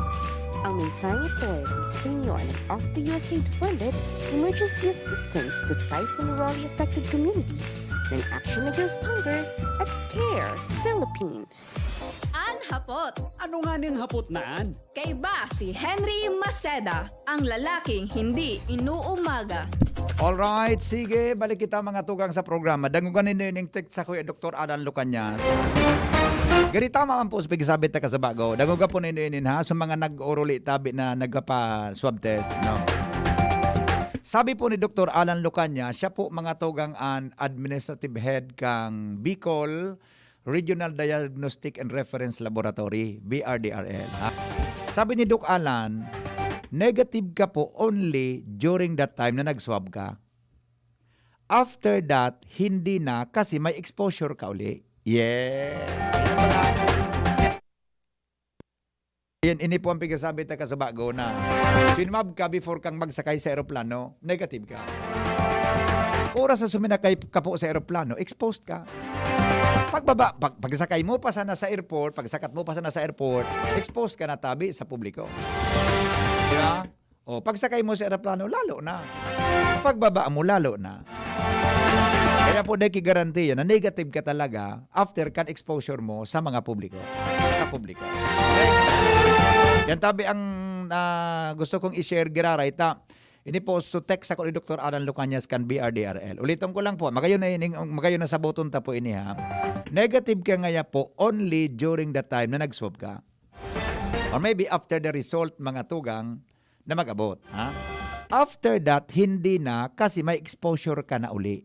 Ang mensaheng ito ay hatid sa inyo ng Off the U S A I D funded emergency assistance to Typhoon Rolly affected communities ng Action Against Hunger at CARE Philippines. An hapot. Ano nga ning hapot na an? Kaiba si Henry Maceda, ang lalaking hindi inuumaga. Alright, sige, balik kita mga tugang sa programa. Dangogan nindo ining text sa Kuya Doktor Alan Lucanias. Gari tama man po sa pagsabi ta ka sa bago. Dangogan po nindo inin ha, sa mga nag-oruli tabi na nagpa-swab test, no? Sabi po ni Doktor Alan Lucanias, siya po mga tugang an administrative head kang Bicol Regional Diagnostic and Reference Laboratory, B R D R L, ha? Sabi ni Doc Alan, negative ka po only during the time na nag-swab ka. After that, hindi na kasi may exposure ka uli. Yes. Yan, ini po ang pigsasabi ta ka sa bago na swab ka before kang magsakay sa eroplano, negative ka. Oras sa suminakay ka po sa eroplano, exposed ka. Pagbaba, pag, pagsakay mo pa sana sa airport, pagsakat mo pa sana sa airport, exposed ka na tabi sa publiko. Di ba? O, pagsakay mo sa eroplano, lalo na. Pagbaba mo, lalo na. Kaya po, dai ki garantiya na negative ka talaga after kan exposure mo sa mga publiko. Sa publiko. Yan tabi ang, ah, gusto kong i-share, giraray ta. Ini po, so text ako ni Doktor Alan Lucanias kan B R D R L. Uliton ko lang po, magayon na ining, magayon na saboton ta po ini, ha. Negative ka ngaya po only during the time na nag-swab ka. Or maybe after the result, mga tugang, na mag-abot, ha? After that, hindi na kasi may exposure ka na uli.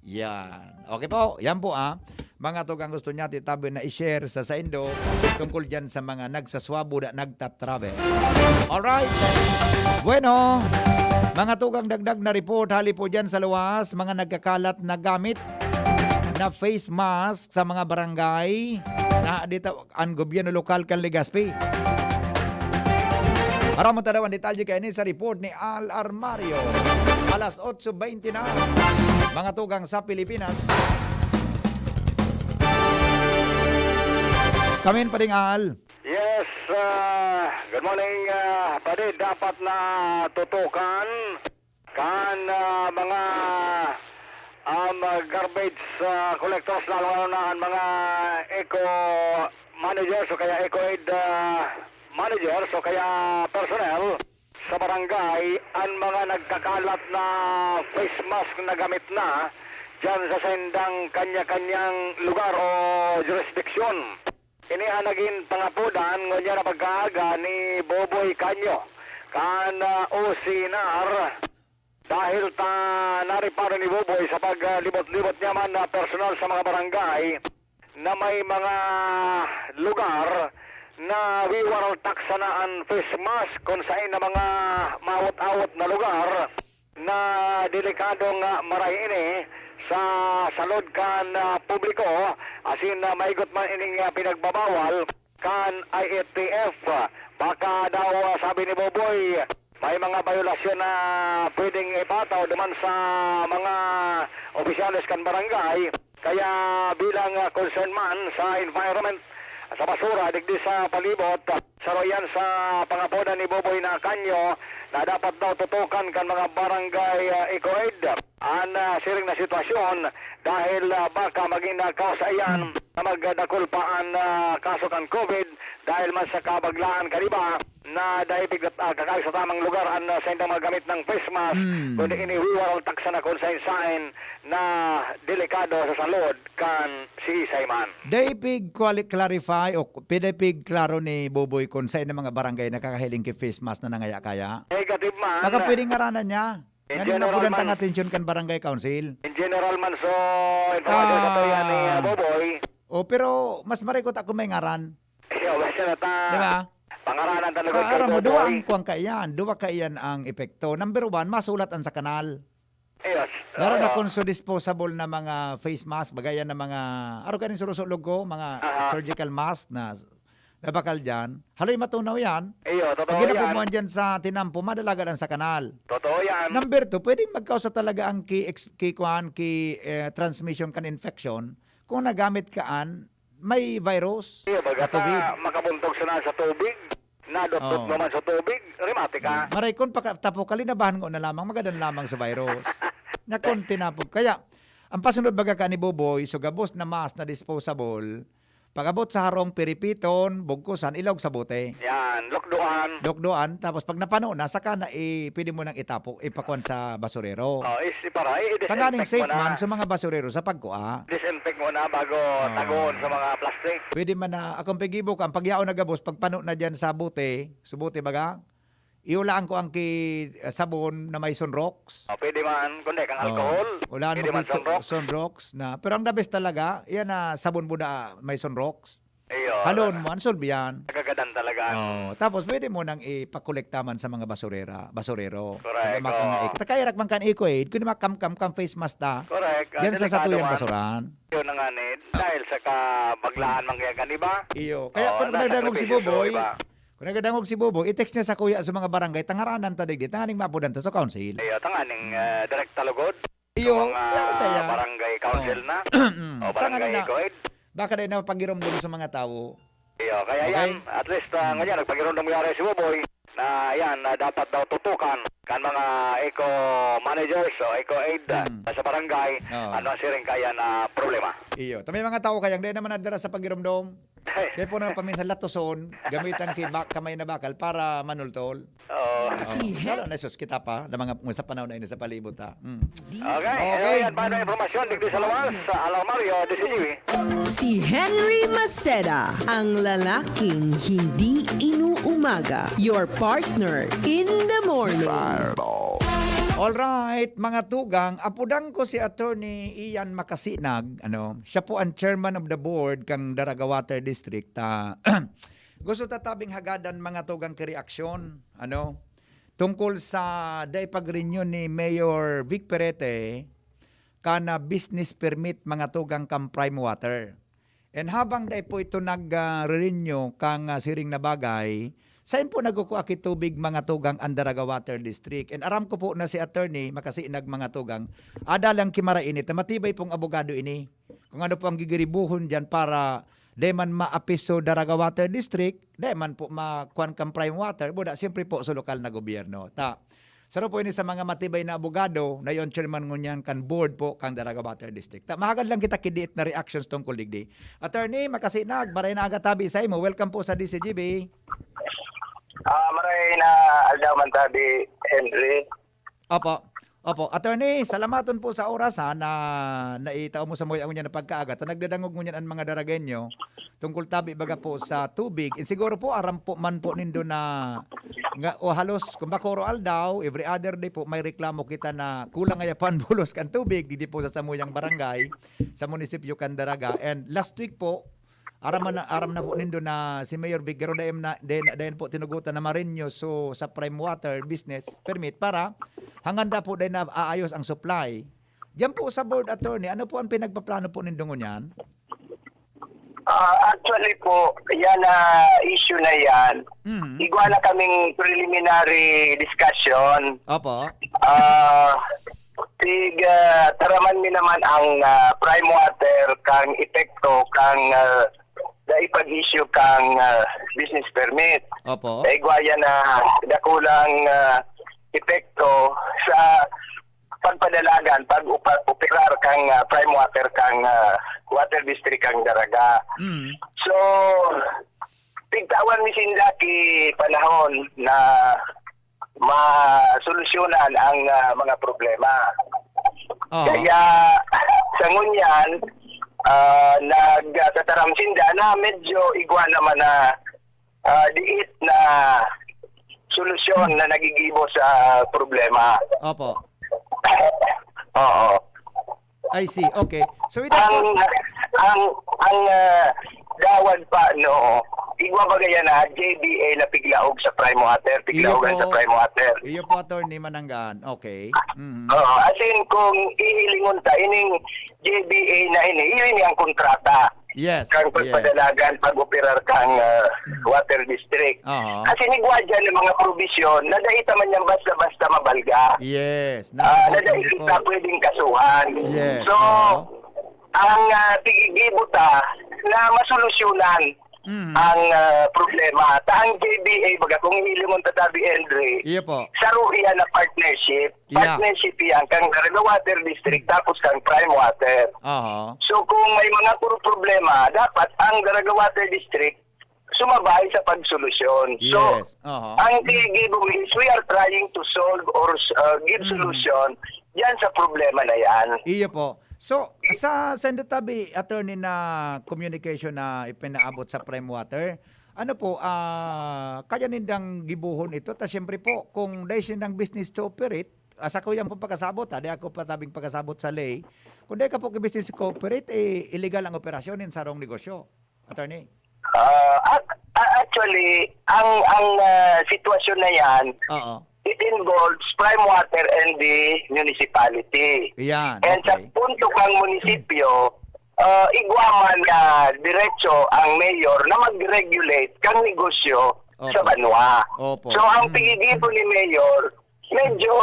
Yan. Okay po, yan po, ah. Mga tugang, gusto niya titabi na i-share sa saindo tungkol dyan sa mga nagsaswabo na nagta-travel. Alright. Bueno, mga tugang, dagdag na report hali po dyan sa luwas, mga nagkakalat na gamit na face mask sa mga barangay na dito an gobyerno lokal kan Legazpi. Aram mo tadaw an detalye kaini sa report ni Al Armario. Alas otso beinte na, mga tugang sa Pilipinas. Kamin pa ding, Al. Yes, ah, good morning, ah, padi. Dapat na tutukan kan, ah, mga, um, garbage, ah, collectors, lalo na ang mga eco managers o kaya eco aid, ah, managers o kaya personnel sa barangay an mga nagkakalat na face mask na gamit na diyan sa saindang kanya-kanyang lugar o jurisdiksyon. Ini an nagin pangapodan ngunyan na pagkaaga ni Boboy Canyo kan, ah, O C nar. Dahil ta nareparo ni Boboy sa paglibot-libot niya man na personal sa mga barangay na may mga lugar na wiwaraltak sana an face mask, kun saen na mga maawot-awot na lugar na delikado nga maray ini sa salud kan, ah, publiko, asin, ah, maigot man ining, ah, pinagbabawal kan I A T F. Baka daw, ah, sabi ni Boboy, may mga bayolasyon na pwedeng ipataw duman sa mga opisyales kan barangay. Kaya bilang, ah, concern man sa environment, sa basura, digdi sa palibot, saro yan sa pangapodan ni Boboy na Canyo na dapat daw tutukan kan mga barangay, ah, eco-aid an, ah, siring na sitwasyon dahil, ah, baka magin, ah, kausa iyan na magdakul pa an, ah, kaso kan COVID dahil man sa kabaglaan kan iba na dai pig-, ah, kakayo sa tamang lugar an, ah, saindang mga gamit na face mask, Hmm. kundi iniwiwaraltak sana kun saen-saen na delikado sa salud kan siisay man. Dai pig-quali-, clarify o pi-, dai pig-klaro ni Boboy kun saen na mga barangay nakakahiling ki face mask na nangaya-kaya? Negative man. Baka pwedeng ngaranan niya. In Nganing general mabulan tang man. Atensyon kan barangay council. In general man, so, information Ah. sa tuya ni, uh, Boboy. Oh, pero mas maray ko ta kung may ngaran. Iyo, basta na ta. Di ba? Pangaranan talaga Ka-, kay aram mo, duwa Boboy. Ang kuwang kaiyan, duwa kaiyan ang epekto. Number one, masulat ang sa kanal. Yes. Lalo na Oo. kung so disposable na mga face mask, bagayan na mga, aro kaning surusulog ko, mga Aha. surgical mask na, na bakal dyan. Haloy matunaw yan. Iyo, totoo Pag yan. Ginakukuha dyan sa tinampo, madalagan sa kanal. Totoo yan. Number two, pwedeng magkausa talaga ang ki-, ex-, ki-, kuwan, ki-, eh, transmission kan infection kung nagamit ka an may virus Iyo, baga na COVID. Ka makabuntog sana sa tubig, nadotdot Oo. mo man sa tubig, remate ka. Maray kun paka-, tapo ka, linabahan ko na lamang, magadan lamang sa virus. Na kun tinapog. Kaya, ang pasunod baga ka ni Boboy, so gabos na mask na disposable, pag-abot sa harong, piripiton, bugkusan, ilaog sa bote. Yan, lukduan. Lukduan, tapos pag napano na, saka na i-, pwede mo nang itapo, ipakuan sa basurero. Oh, is, para, i-disinfect Tanganing safe mo na. Man sa mga basurero sa pagkua. Disinfect mo na bago Oo. tagoon sa mga plastic. Pwede man na, akong pag-ibo ka, ang pagyaon na gabos, pagpano na dyan sa bote, sa bote baga, iulaan ko ang ki-, sabon na may sunrox. Oh, pwede man, kundi kang Oh, alcohol, ulaan pwede mo man ki-, sunrox. Sunrox na, pero ang the best talaga, yan na sabon buda may sunrox. Iyo, Halon talaga. Mo, ang solve yan. Nagagadan talaga ang Oh, tapos pwede mo nang ipakolekta man sa mga basurera, basurero. Correct, Mga oo. Mga eco. Takairak man kan eco aid, kung makamkam kang face mask ta, Correct. Ah, Yan sa delikado satuyang man. Basurahan. Yun na nga ni, dahil sa kabaglaan man kaya kan iba. Iyo. Kaya Oo, kung nasa nagdadangog si sakripisyo sa Boboy, iba. Kung nagdadangog si Boboy, i-text niya sa kuya sa mga barangay, tangaranan ta digdi, tanganing mapudan ta sa council. Iyo, tanganing, Hmm. eh, direkta lugod. Iyo, Yung mga kaya, kaya. barangay council Oo. na, Mm. o barangay Tanganing na, eco aid. Baka dahil napagiromdom sa mga tao. Iyo, kaya Okay? yan, at least, ah, Hmm. ngayon, nagpagiromdom yari si Boboy na yan, na dapat daw tutukan kan mga eco managers o eco aid, ah, Hmm. sa barangay, Oo. ano ang siring kaya na problema. Iyo. Ta may mga tao kayang dahil naman nadara sa pagiromdom. Kaya po na paminsan latoson, gamitan ki ba-, kamay na bakal para manultol. Oo. Si Oo. Hen- Lalo na sus, kita pa, na mga, sa panahon na ini sa palibot, ha. Mm. Okay, Okay. ano yan, paano ang impormasyon? Digdi sa Lawas, sa Alarmario, D C G B. Si Henry Maceda, ang lalaking hindi inuumaga. Your partner in the morning. Alright, mga tugang, apudan ko si Attorney Ian Makasinag, ano, siya po ang chairman of the board kang Daraga Water District. Ah, gusto ta tabing hagadan, mga tugang, ki reaksyon, ano, tungkol sa dai pag-renew ni Mayor Vic Perete kan, ah, business permit, mga tugang, kan Prime Water. And habang dai po ito nag, ah, re-renew kang, ah, siring na bagay, saen po nagkukua ki tubig, mga tugang, an Daraga Water District? And aram ko po na si Attorney Makasinag, mga tugang, ada lang ki marainit na matibay pong abogado ini. Kung ano po ang gigiribuhon diyan para dai man maapiso Daraga Water District, dai man po makuan kan Prime Water, buda, siyempre po sa lokal na gobyerno. Ta, saro po ini sa mga matibay na abogado na yon chairman ngunyan kan board po kan Daraga Water District. Ta, mahagad lang kita ki diit na reactions tungkol digdi. Attorney Makasinag, maray na aga tabi saimo. Welcome po sa D C G B. Ah, maray na aldaw man tabi, Henry. Opo. Opo. Attorney, salamaton po sa oras, ha, na naitao mo sa mga ngunyan na pagkaaga. Ta nagdadangog ngunyan an mga Daragenyo tungkol tabi baga po sa tubig. Eh, siguro po, aram po man po nindo na nga, o halos, kung bako oro aldaw, every other day po, may reklamo kita na kulang ngaya po an bulos kan tubig, digdi po sa samuyang barangay, sa munisipyo kan Daraga. And last week po, aram na, aram na po nindo na si Mayor Vic, garo dayon na, dayon, dayon po tinugutan na ma-renew so sa Prime Water business permit para hanganda po dayon na aayos ang supply. Diyan po sa board, attorney, ano po ang pinagpaplano po nindo ngunyan? Ah, actually po, yan na issue na yan. Mhm. Igwa na kaming preliminary discussion. Opo. Ah, tig, ah, taraman mi naman ang, ah, Prime Water kang epekto kang, ah, dai pag-issue kang, ah, business permit. Opo. Igwa yan na dakulang, ah, epekto sa pagpadalagan, pag-upa-, operar kang, ah, Prime Water kang, ah, Water District kang Daraga. Mm. So, pigtawan mi sinda ki panahon na masolusyonan ang, ah, mga problema. Aha. Kaya, sa ngunyan, ah, nagtataram sinda na medyo igwa naman na, ah, diit na solusyon na nagigibo sa problema. Opo. Oo. I see. Okay. So, with that Ang, po ang, ang, ah, dawag pa, no, igwa baga yan na J B A na piglaog sa Prime Water, Iyo piglaogan sa po. Prime Water. Iyo po, Attorney Mananggaan. Okay. Mhm. Oo, as in, kung ihilingon ta, ining J B A na ini, iyo ini ang kontrata. Yes, Kang yes. pagpadalagan, pag-operar kang, ah, water district. Aha. As in, igwa dyan ng mga probisyon na dai ta man yan basta-basta mabalga. Yes. Ah, na Nasa dai Bicol kita po. pwedeng kasuhan. Yes, So, oo. ang, ah, tigigibo ta na masolusyonan Mm. ang, ah, problema. Ta ang J B A, baga, kung hilingon ta tabi, Henry, Iyo po. saro iyan na partnership. Yeah. Partnership iyan kang Daraga Water District tapos kang Prime Water. Aha. So, kung may mga puro problema, dapat ang Daraga Water District sumabay sa pagsolusyon. So, Yes. Aha. ang gigibo is we are trying to solve or, uh, give Mm. solution diyan sa problema na yan. Iyo po. So, sa sendo tabi, attorney, na communication na ipinaabot sa Prime Water, ano po, ah, kaya nindang gibohon ito? Ta siyempre po, kung dai sindang business to operate, ah, sa kuyang pong pagkasabot, ha, di ako pa tabing pagkasabot sa lay, kung dai ka po ki business cooperate, eh, illegal ang operasyon nin sarong negosyo, attorney. Ah, ac-, ah, actually, ang, ang, ah, sitwasyon na yan, Oo. it involves Prime Water and the municipality. Yan, And sa okay. punto kang munisipyo, ah, igwa man na diretso ang mayor na mag-regulate kang negosyo Opo. sa banwa. Opo. So, ang Mm. pigigibo ni mayor, medyo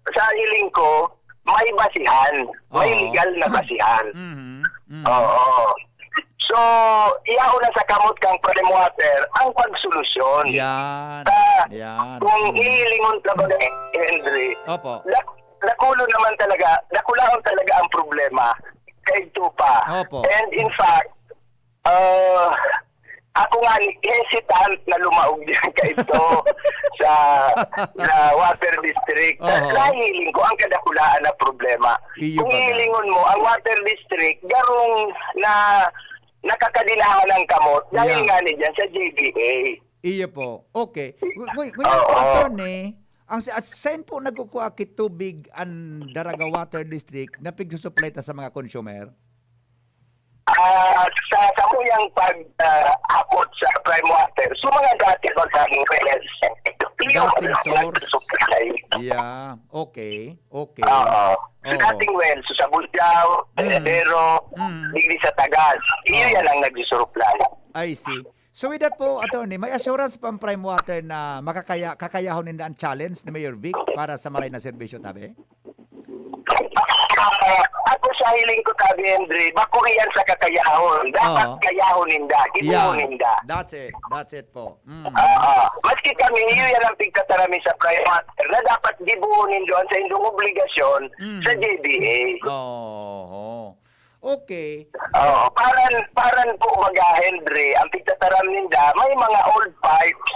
sa hiling ko, may basihan. May Oo. legal na basihan. Mhm. Mhm. Oo. So, iyaon na sa kamot kang Prime Water ang pagsolusyon. Yan. Ta, Yan. kung Mm. ihilingon ta ba, Henry, Opo. dak-, dakulo naman talaga, dakulaon talaga ang problema. Kaidto pa. Opo. And in fact, ah, ako nga ni hesitant na lumaog diyan kaidto sa, sa Water District. Oho. Sa hiling ko, ang kadakulaan na problema. Iyo Kung baga. hilingon mo, ang Water District, garong na nakakadinahan ang kamot dahil Yeah. nga ni diyan sa J B A. Iyo po. Okay. Ngu-, ngu-, ngunyan po, Oo. attorney, ang sa, saan po nagkukuha ki tubig ang Daraga Water District na pigsusuplay ta sa mga consumer? Ah, sa samuyang pag, ah, abot sa Prime Water, so mga dati ba sa wells? Dating source. Nagsusuplay. Yeah. Okay. Okay. Oo. So, Oo. dating well, so sa Bulgao, Mm. Heredero, Mm. digdi sa Tagas. Iyo Oo. yan ang nagsusuplay. I see. So with that po, attorney, may assurance pa ang Prime Water na makakaya-, kakayahon ninda ang challenge ni Mayor Vic para sa maray na serbisyo, tabi? Ah, ako sa hiling ko, tabi, Andre, bako iyan sa kakayahon. Dapat Oo. kayahon ninda, gibuhon Yeah. ninda. That's it. That's it po. Mm. Ah, ah. Maski kami, iyo yan ang pigtatarami sa Prime Water na dapat gibuhon nindo ang sa indong obligasyon Mm. sa J B A. Oo. Okay. Oo, paran, paran po, baga, Henry, ang pigtataram ninda, may mga old pipes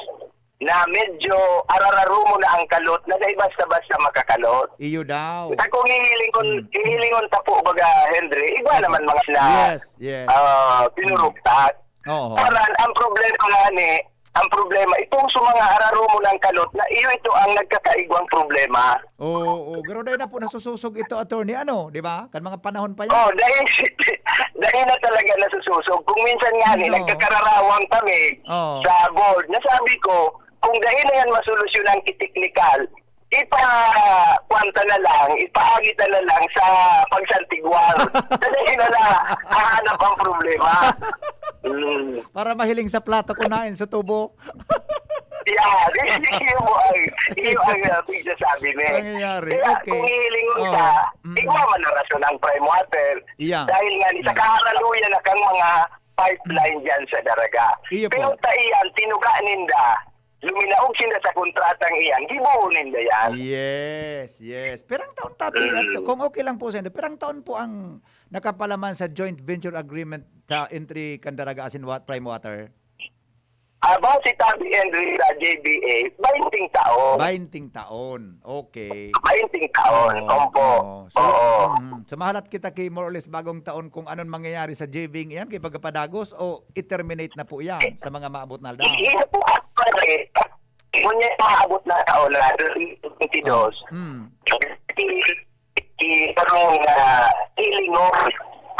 na medyo arararumo na ang kalot na dai basta-basta makakalot. Iyo daw. At kung hihilingon, Hmm. hihilingon ta po, baga, Henry, iba Opo. naman mga na, Yes, yes. ah, Hmm. pinurugtak. Oo. Karan, ang problema nga ni, ang problema, itong sa mga ararumo ng kalot na iyo ito ang nagkakaigwang problema. Oo, oo. Pero dahil na po nasusosog ito, attorney, ano, di ba? Kan mga panahon pa yan. Oh, dahil, dahil na talaga nasusosog. Kung minsan nga ni, No. nagkakararawang kami Oo. sa board, nasabi ko, kung dahil na yan masolusyonan ki teknikal, ipa-, kwan ta na lang, ipaagi ta na lang sa pagsantigwal. Dali na na, hahanap ang problema. Mm. Para mahiling sa plato, kunain sa tubo. Yeah, iyo mo ang, iyo ang, ah, pigsasabi ni. Nangyayari. Kaya Okay. kung hihilingon Oh. ka, Mm. igwa man na rason ang Prime Water. Yeah. Dahil nga ni sa Mm. kaharaluyan na kang mga pipeline dyan sa Daraga. Iyo po. Pero ta iyan, tinuga ninda, luminaog sinda sa kontratang iyan, gibohon ninda yan. Yes, yes. Pirang taon, tabi, Mm. ato, kung okay lang po sa inyo, pirang taon po ang nakapalaman sa joint venture agreement sa entry kan Daraga asin Wa-, Prime Water? Ah, base tabi, Henry, sa J B A, bainting taon. Bainting taon. Okay. Bainting taon. Oo, Opo. oo. So, Oo. mhm. So, mahalat kita ki more or less bagong taon kung anong mangyayari sa J V iyan, kay pagkapadagos o i-terminate na po yan sa mga maabot na aldaw? Iyan po actually, ngunyan maabot na taon na twenty twenty-two. Oh, hmm. I, i, parang, ah, ilingon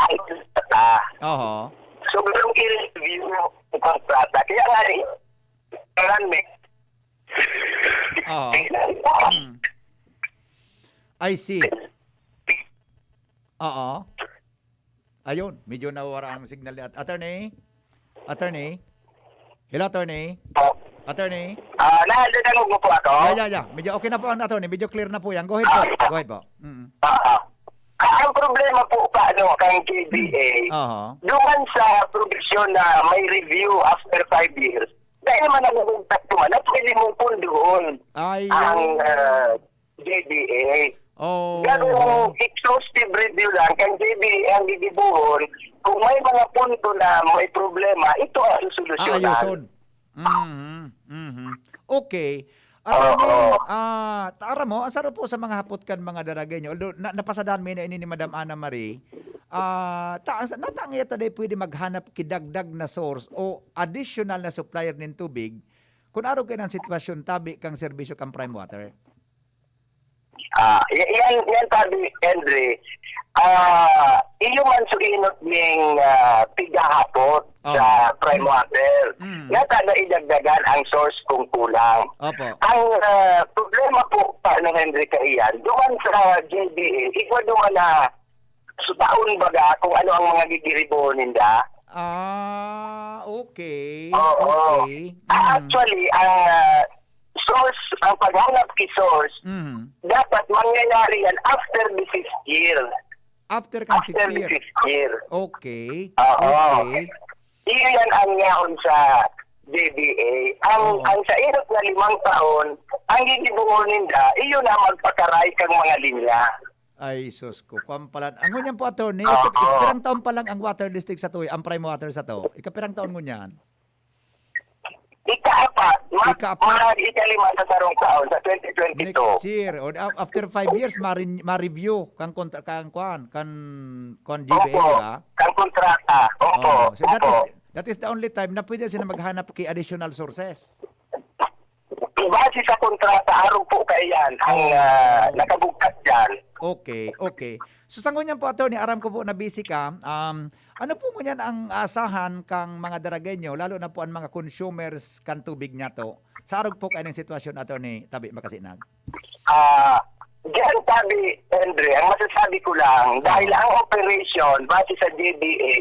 ang kontrata. Oho. So, merong i-review ang kontrata. Kaya nga, eh, parang may Oo. Hmm. I see. Oo. Ayun, medyo nawawara ang signal ni at-, attorney? Attorney? Hello, attorney? Attorney? Ah, nadadangog mo po ako? Yeah, yeah, yeah. Medyo okay na po ang attorney. Medyo clear na po yan. Go ahead po. Ah. Go ahead po. Mm. Ah, ah. Ah, ang problema po pa, ano, kang J B A, Aha. duman sa provision na may review after five years, dahil naman nagugugtak naman na pwede mong pundoon Ay, ang, ah, J B A. Oh. Pero exhaustive review lang, kan J B A ang gigibohon. Kung may mga punto na may problema, ito ang susolusyonan. Aayuson. Mhm, mhm. Okay. Attorney, Oo. ah, ta-, aram mo, ang saro po sa mga hapot kan mga Daragueño, although na-, napasadahan mi na ini ni Madam Ana Marie, ah, ta-, sa-, natangay ta dai pwede maghanap ki dagdag na source o additional na supplier nin tubig, kun arog kaini an sitwasyon tabi kan serbisyo kan Prime Water? Ah, y-, yan, yan sabi, Henry, ah, iyo man suinot ning, ah, pighahapot Oo. sa Prime Water. Mm. Nga ta na idagdagan ang source kung kulang. Opo. Ang, ah, problema po, Pano Henry, kaiyan, duman sa J B A, igwa duman na sutaon baga kung ano ang mga gigiribohon ninda. Ah, okay. Oo. Okay. Ah, Mm. actually, ang, ah, source, ang paghanap ki source, Mm. dapat mangyayari yan after the fifth year. After kan After fifth the year. fifth year. Okay. Oo. Okay. Iyan ang yaon sa J B A. Ang, Oo. ang sa inot na limang taon, ang gigibohon ninda, iyon na magpakaray kang mga linya. Ay, sus ko. Kwan pala. Ang ngunyan po, attorney, Oo. ika-, ikapirang taon pa lang ang water district sato, ang Prime Water sato. Ikapirang taon ngunyan? Ikaapat. Ma-, Ikaapat. Mga ikalima sa sarong taon, sa twenty twenty-two. Next year. O, a-, after five years, ma-re-, ma-review kang kontra-, kang kwan, kan, kan J B A, Opo. di ba? Kang kontrata. Opo. Oh, so that Opo. is, that is the only time na pwede sila maghanap ki additional sources. Base sa kontrata, arog po kaiyan ang, Oh. ah, nakabugkat dyan. Okay, okay. So, sa ngunyan po, attorney, aram ko po na busy ka. Um, ano po ngunyan ang asahan kang mga Daragueño, lalo na po ang mga consumers kan tubig niyato? Sa arog po kaining sitwasyon, attorney, tabi makasinag. Ah, diyan tabi, Andre, ang masasabi ko lang, dahil Oo. ang operation, base sa J B A,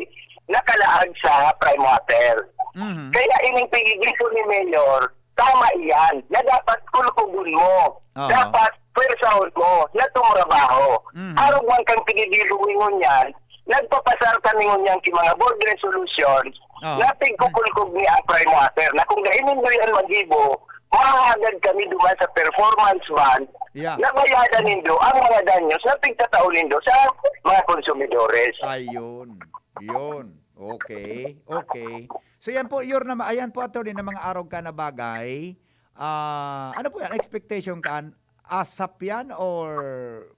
nakalaag sa Prime Water. Mhm. Kaya ining pigigil ko ni Mayor, tama iyan, na dapat kulkugon mo. Oo. Dapat pwersahon mo na tumrabaho. Mhm. Arog man kan pigigil ko ngunyan, nagpapasar kami ngunyan ki mga board resolutions Oo. na pigkukulkog ni ang Prime Water, na kung dai nindo yan magibo, mahahagad kami duman sa performance bond Yeah. na bayadan nindo ang mga danyos na pigtatao nindo sa mga konsumidores. Ayun. Yun. Okay. Okay. So, yan po, Yor, na, ayan po, attorney, na mga arog ka na bagay. Ah, ano po yan? Expectation kan ASAP yan or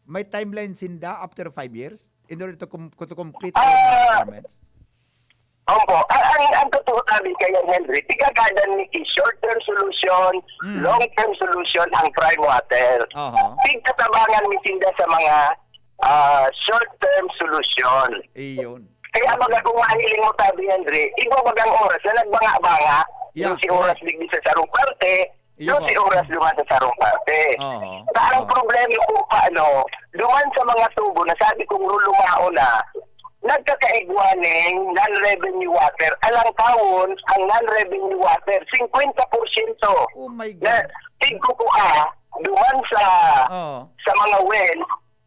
may timeline sinda after five years in order to com-, to complete our Ah! requirements? Opo. Ang, ang, ang totoo sabi kay Henry, tigagadan ni ki short-term solution, Mm. long-term solution ang Prime Water. Aha. Tigtatabangan mi sinda sa mga, ah, short-term solution. Iyon. Kaya baga kung mahiling mo sabi, Henry, iba bagang oras na nagbanga-banga. Yeah, Yung si oras correct. digdi sa sarong parte, Iyo Dosi po. oras duman sa sarong parte. Oo. Ta ang Oo. problema po, paano, duman sa mga tubo na sabi kong lulumaon na, nagkakaigwa ning non-revenue water. Alang taon, ang non-revenue water, singkwenta porsyento Oh my na God. tigkukua duman sa, Oo. sa mga well,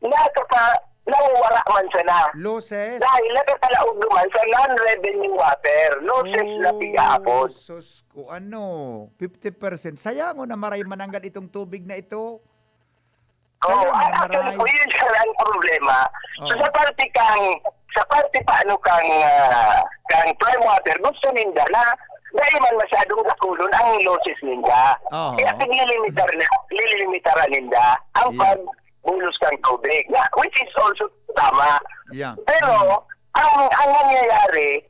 nakaka-, nawawara man sana. Losses? Dahil nakakalaog naman sa non-revenue water. Losses na Oh, tig-aabot. sus ko, ano, fifty percent. Sayangon na maray mananggad itong tubig na ito. Oo, Sayangon na actually, maray. po, yun siya ang problema. So, Oo. sa parte kang, sa parte pa, ano, kang, ah, kang Prime Water, gusto ninda na dai man masyadong dakulon ang losses ninda. Oo. Kaya tiglilimitar na, lilimitaran ninda ang Yeah. pag bulos kan tubig, na, which is also tama. Yeah. Pero, Mm. ang, ang nangyayari,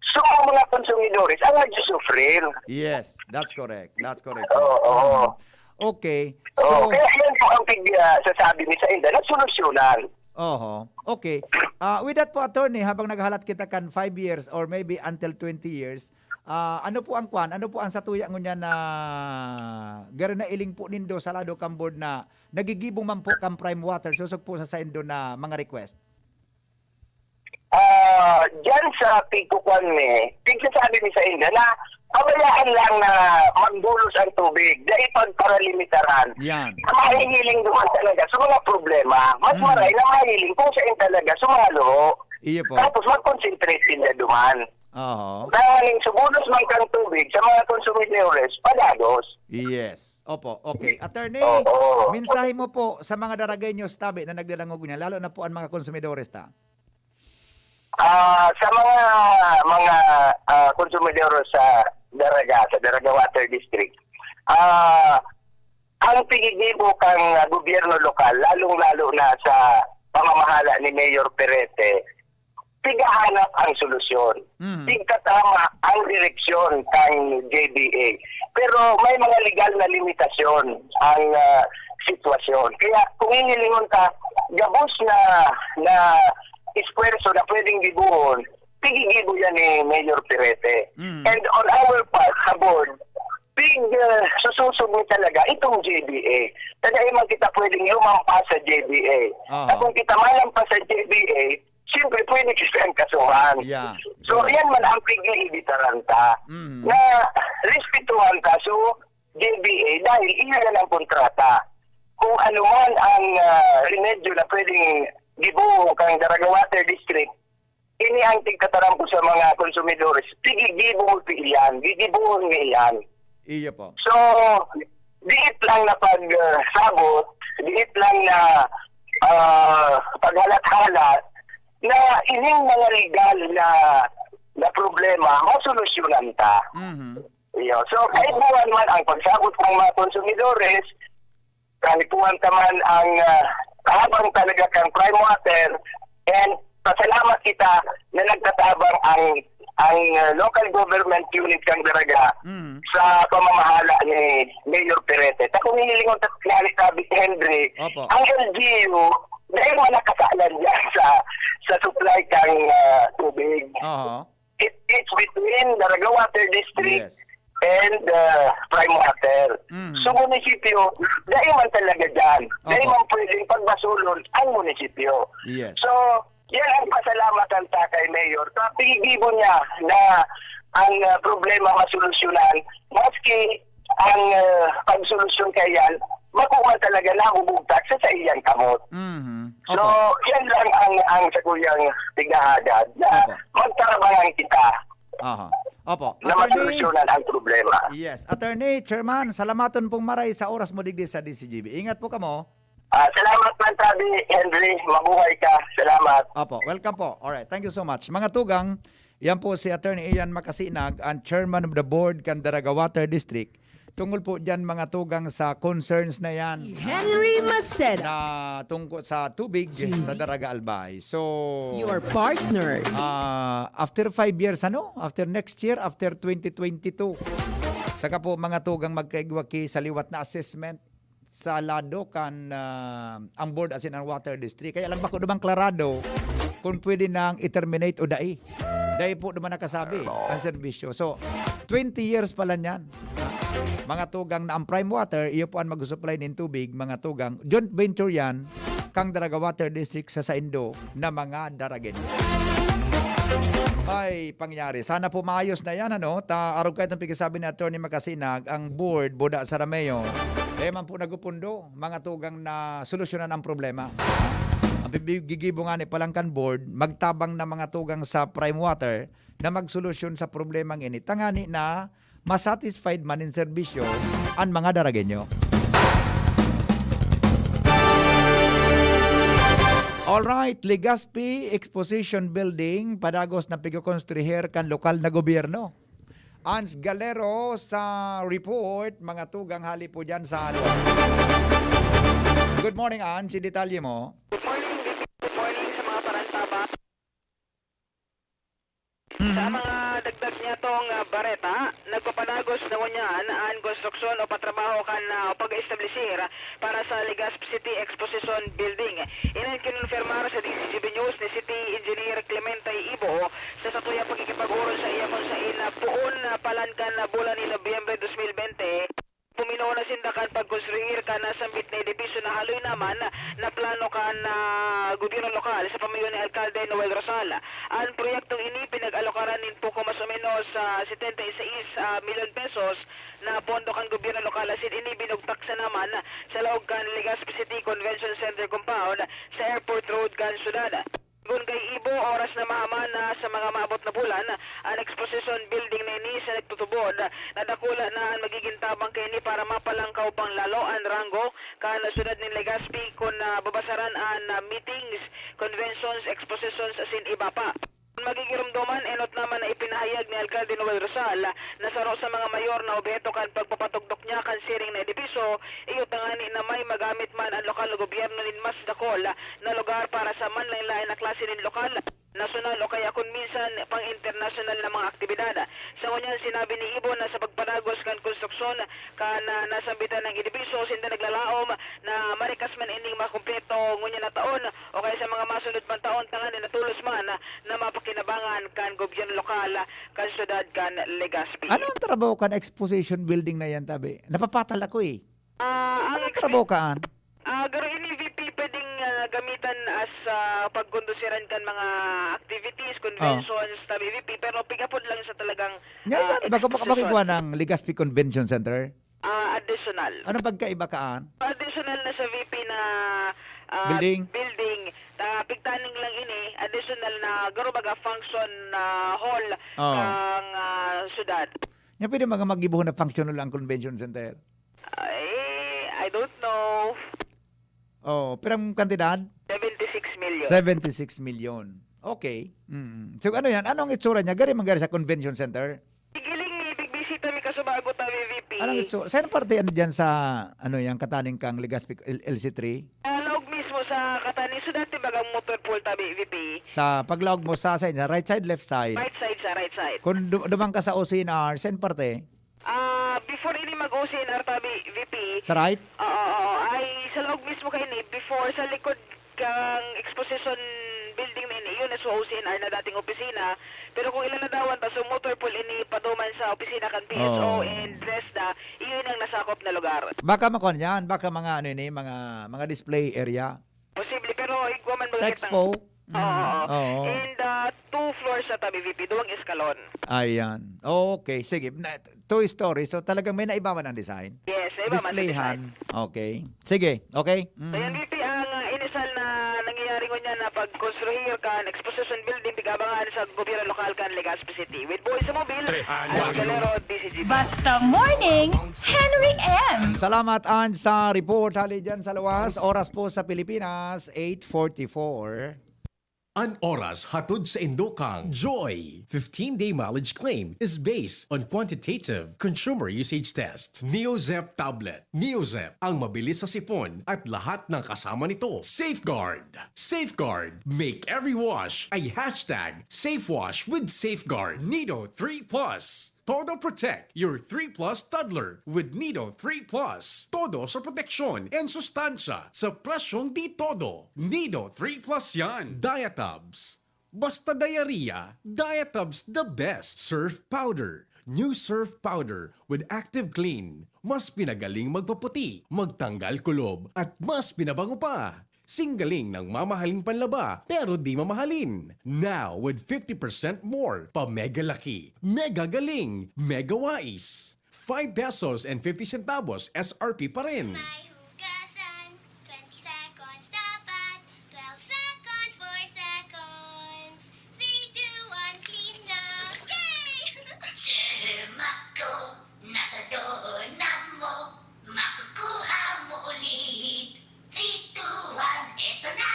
so, ang mga konsumidores ang nagsisufrir. Yes, that's correct. That's correct. Oo, oo. Mm. Okay. Oo, So, kaya yan po ang pig-, ah, sasabi ni sa inda na solusyonan. Oho. Okay. Ah, with that po, attorney, habang naghalat kita kan five years or maybe until twenty years, ah, ano po ang kwan? Ano po ang satuya ngunyan na garo na iling po nindo sa lado kan board na nagigibo man po kan Prime Water, sosog po sa saindo na mga request? Ah, diyan sa pigkukuan mi, pigsasabi mi sa inda na pabayaan lang na magbulos ang tubig, dai pagparalimitaran. Yan. Mahihiling duman talaga sa mga problema. Mas Mm. maray na mahiling kung saan talaga sa mga luho. Iyo po. Tapos mag-concentrate sila duman. Oo. Nangin subulos man kang tubig sa mga konsumidores, padagos. Yes. Opo, okay. Attorney, Oo. mensahe mo po sa mga Daragueños tabi na nagdadangog niya, lalo na po ang mga konsumidores ta? Ah, sa mga, mga, ah, konsumidor sa Daraga, sa Daraga Water District, ah, ang pinigibo kang, ah, gobyerno lokal, lalong-lalo na sa pamamahala ni Mayor Perete, tighahanap ang solusyon. Mhm. Tigtatama ang direksyon kan J B A. Pero may mga legal na limitasyon ang, ah, sitwasyon. Kaya kung hihilingon ka, gabos na, na esfuerso na pwedeng gibohon, tigigibo yan ni Mayor Perete. Mhm. And on our part, sa board, pig, ah, sususog mi talaga itong J B A. Kaya man kita pwedeng lumampas sa J B A. Aha. At kung kita malampas sa J B A, siyempre, pwede kitang kasuhan. Yeah. So, Correct. yan man ang pag-iibitaran ta, Mm. na respetuhan ta. So, J B A, dahil iyan ang kontrata. Kung ano man ang, ah, remedyo na pwedeng gibuo kang Daraga Water District, ini ang tigtataram ko sa mga konsumidores, gigigibo mo iyan, gigibuhon mo iyan. Iyo po. So, diit lang na pag, ah, sabot, diit lang na, ah, paghalat-halat na ining mga legal na, na problema, masolusyonan ta. Mhm. Iyo. So, kahit buwan man ang pagsabot ng mga konsumidores, kahit buwan ta man ang, ah, kahabang talaga kang Prime Water, and pasalamat kita na nagtatabang ang, ang, ah, local government unit kang Daraga Mm. sa pamamahala ni Mayor Perete. Ta kung hihilingon ta, nga ni sabi ni Henry, Opo. ang L G U, dahil man nakasalan niya sa, sa supply kang, ah, tubig. Oho. It, it's between Daraga Water District Yes. and, ah, Prime Water. Mm. So, munisipyo, dahil man talaga dyan. Dahil Opo. man pwedeng pagbasulon ang munisipyo. Yes. So, yan ang pasalamatan ta kay Mayor. Sa pinigibo niya na ang, ah, problema masolusyonan, maski ang, ah, pagsolusyon kay yan, makuha talaga nabubugtak sa saiyang kamot. Mhm. So, Opo. yan lang ang, ang sa kuyang tighahagad na Opo. magtarabangan kita Aha. Opo. na Attorney, masolusyonan ang problema. Yes. Attorney, Chairman, salamaton pong maray sa oras mo digdi sa D C G B. Ingat po kamo. Ah, salamat man, Tabi Henry. Mabuhay ka. Salamat. Opo. Welcome po. Alright. Thank you so much. Mga tugang, yan po si Attorney Ian Macasinag, ang Chairman of the Board kan Daraga Water District. Tungkol po diyan, mga tugang, sa concerns na yan, Henry Maceda, na tungkol sa tubig sa Daraga Albay. So, your partner. Ah, after five years, ano? After next year, after twenty twenty-two, saka po, mga tugang, magkaigwa ki sa liwat na assessment sa lado kan, ah, ang board asin ang water district. Kaya lang, bako naman klarado kung pwede nang i-terminate o dai. Dai po naman nakasabi ang serbisyo. So, twenty years pala niyan. Mga tugang, na ang Prime Water, iyo po ang mag-supply nin tubig, mga tugang. Joint venture yan, kang Daraga Water District sa saindo na mga Daragenyo. Ay, pangyari. Sana po maayos na yan, ano? Ta, arog kayo itong pagkasabi ni Attorney Macasinag, ang board, Buda sa Rameo, eh man po nagupundo, mga tugang, na solusyonan ang problema. Ang pipig-, gigibo nga ni Palangkan Board, magtabang na, mga tugang, sa Prime Water na magsolusyon sa problemang ini. Tangani na masatisfied man in serbisyo an mga Daragenyo. Alright, Legazpi Exposition Building, padagos na pigokonstruher kan lokal na gobyerno. Ans Galero sa report, mga tugang, hali po dyan sa ano. Good morning, Ans. Detalye mo. Good morning, Vicky. Good morning sa mga parantabang. Sa mga dagdag niya tong, ah, bareta, nagpapadagos na ngunyan an konstruksyon o patrabaho kan, ah, pag-establisir para sa Legazpi City Exposition Building. Iyan an kinonfirmar sa D Z G B News ni City Engineer Clemente Ibo sa satuyang pakikipag-orol sa iya kun sain na poon na palan kan bulan ni Nobyembre dos mil bente, puminuon na sinda kan pagkonstruir kan nasambit na edifisyo na haloy naman na plano kan, ah, gobyerno lokal sa pamayo ni Alkalde Noel Rosal. An proyektong ini pinag-alokaran nin poko mas o menos, ah, setenta y seis, ah, milyon pesos na pondo kan gobyerno lokal, asin ini binugtak sa naman sa laog kan Legazpi City Convention Center Compound sa Airport Road kan syudad. Kun kay Ibo, oras na mahaman na sa mga maabot na bulan an exposition building na ini sa nagtutubod na dakula na an magiging tabang kaini para mapalangkaw pang lalo an ranggo kan syudad nin Legazpi kun, ah, babasaran an, ah, meetings, conventions, expositions, asin iba pa. Kun magigiromdoman, enot naman na ipinahayag ni Alkalde Noel Rosal na saro sa mga mayor na obheto kan pagpapatugdok niya kan siring na edifisyo, iyo tangani na may magamit man an lokal na gobyerno nin mas dakol na lugar para sa manlaen-laen na klase nin lokal, nasyonal o kaya kun minsan pang-internasyonal na mga aktibidad. Sa ngunyan, sinabi ni Ibo na sa pagpadagos kan konstruksyon kan, ah, nasambitan na edifisyo, sinda naglalaom na marikas man ining makumpleto ngunyan na taon o kaya sa mga masunod pang taon, tanganing tolos man na mapakinabangan kan gobyerno lokal kan syudad kan Legazpi. Ano ang trabaho kan exposition building na yan, tabi? Napapatol ako eh. Ah, ang Anong expo- trabaho kaan? Ah, garo ini, V P, pwedeng, ah, gamitan as, ah, pagkondusir kan mga activities, Oh. conventions, tabi, V P, pero pigapod lang sa talagang, Ngayon, ah, baka, baka exposition. Makikwa ng Legazpi Convention Center? Ah, additional. Anong pagkaiba kaan? Additional na sa V P na, ah, Building? building. Ta, pigtaning lang ini, additional na, garo baga function, ah, hall Oh. ng, ah, syudad. Nya pwede mga magibo na function hall ang convention center? Ay, I don't know. Oh, pirang kantidad? Seventy-six million. Seventy-six million. Okay. Mm. So, ano yan? Anong itsura niya? Gari man gari sa convention center? Giling ni, bigbisita mi kasubago ta, V P. Anong itsura? Saan parte yan dyan sa, ano yan, kataning kang Legazpi L-, L C three? Ah, laog mismo sa kataning, so dati bagang motor pool tabi, V P. Sa paglaog mo sa, sa, sa right side, left side? Right side, sa right side. Kung du-, duman ka sa O C N R, saan parte? Ah, before ini mag-O C N R tabi, V P. Sa right? Oo, oo. Ay, sa laog mismo kaini, before, sa likod kang exposition building na ini, yun na sa O C N R na dating opisina. Pero kung ilan na dawan ta, so motor pool ini paduman sa opisina kan P S O Oo. and DRESDA, iyon ang nasakop na lugar. Baka makuha niyan, baka mga ano ini, mga, mga display area. Posible, pero igwa man ba Expo? Oo, Mm, oo. oo. And, ah, two floors sa tabi, V P, duwang eskalon. Ayan. Okay, sige. Na, two stories. So, talagang may naiba man ang design? Yes, naiba man ang Displayhan. design. Okay. Sige, okay? So, yan, Mm. V P, ang, ah, inisal na nangyayari ngunyan na pagkonstruhir kan exposition building, pig-abangan sa gobyerno lokal kan Legazpi City. With Boy sa Mobil, Alvin Calero, D Z G B. Basta Morning, Henry M. Salamat, Ange, sa report. Hali dyan sa luwas. Oras po sa Pilipinas, eight forty-four. An oras hatod sa indo kang Joy. Fifteen-day mileage claim is based on quantitative consumer usage test. Neozep tablet. Neozep, ang mabilis sa sipon at lahat ng kasama nito. Safeguard. Safeguard. Make every wash a hashtag safe wash with Safeguard. Nido three plus. Todo protect your three plus toddler with Nido three plus. Todo sa proteksyon and sustansya sa presyong di todo. Nido three plus yan. Diatabs. Basta diarrhea, Diatabs the best. Surf powder. New Surf powder with Active Clean. Mas pinagaling magpaputi, magtanggal kulob, at mas pinabango pa. Singgaling ng mamahaling panlaba, pero di mamahalin. Now, with fifty percent more, pa mega laki, mega galing, mega wais. Five pesos and fifty centavos S R P pa rin. May hugasan, twenty seconds dapat, twelve seconds, four seconds, three, two, one, clean na! Yay! Germ ako, nasa donab mo, makukuha mo ulit. Three, two, one, eto na!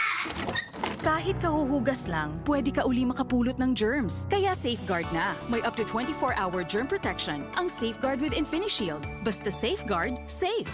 Kahit kahuhugas lang, pwede ka uli makapulot ng germs. Kaya Safeguard na. May up to twenty-four hour germ protection ang Safeguard with InfiniShield. Basta Safeguard, safe.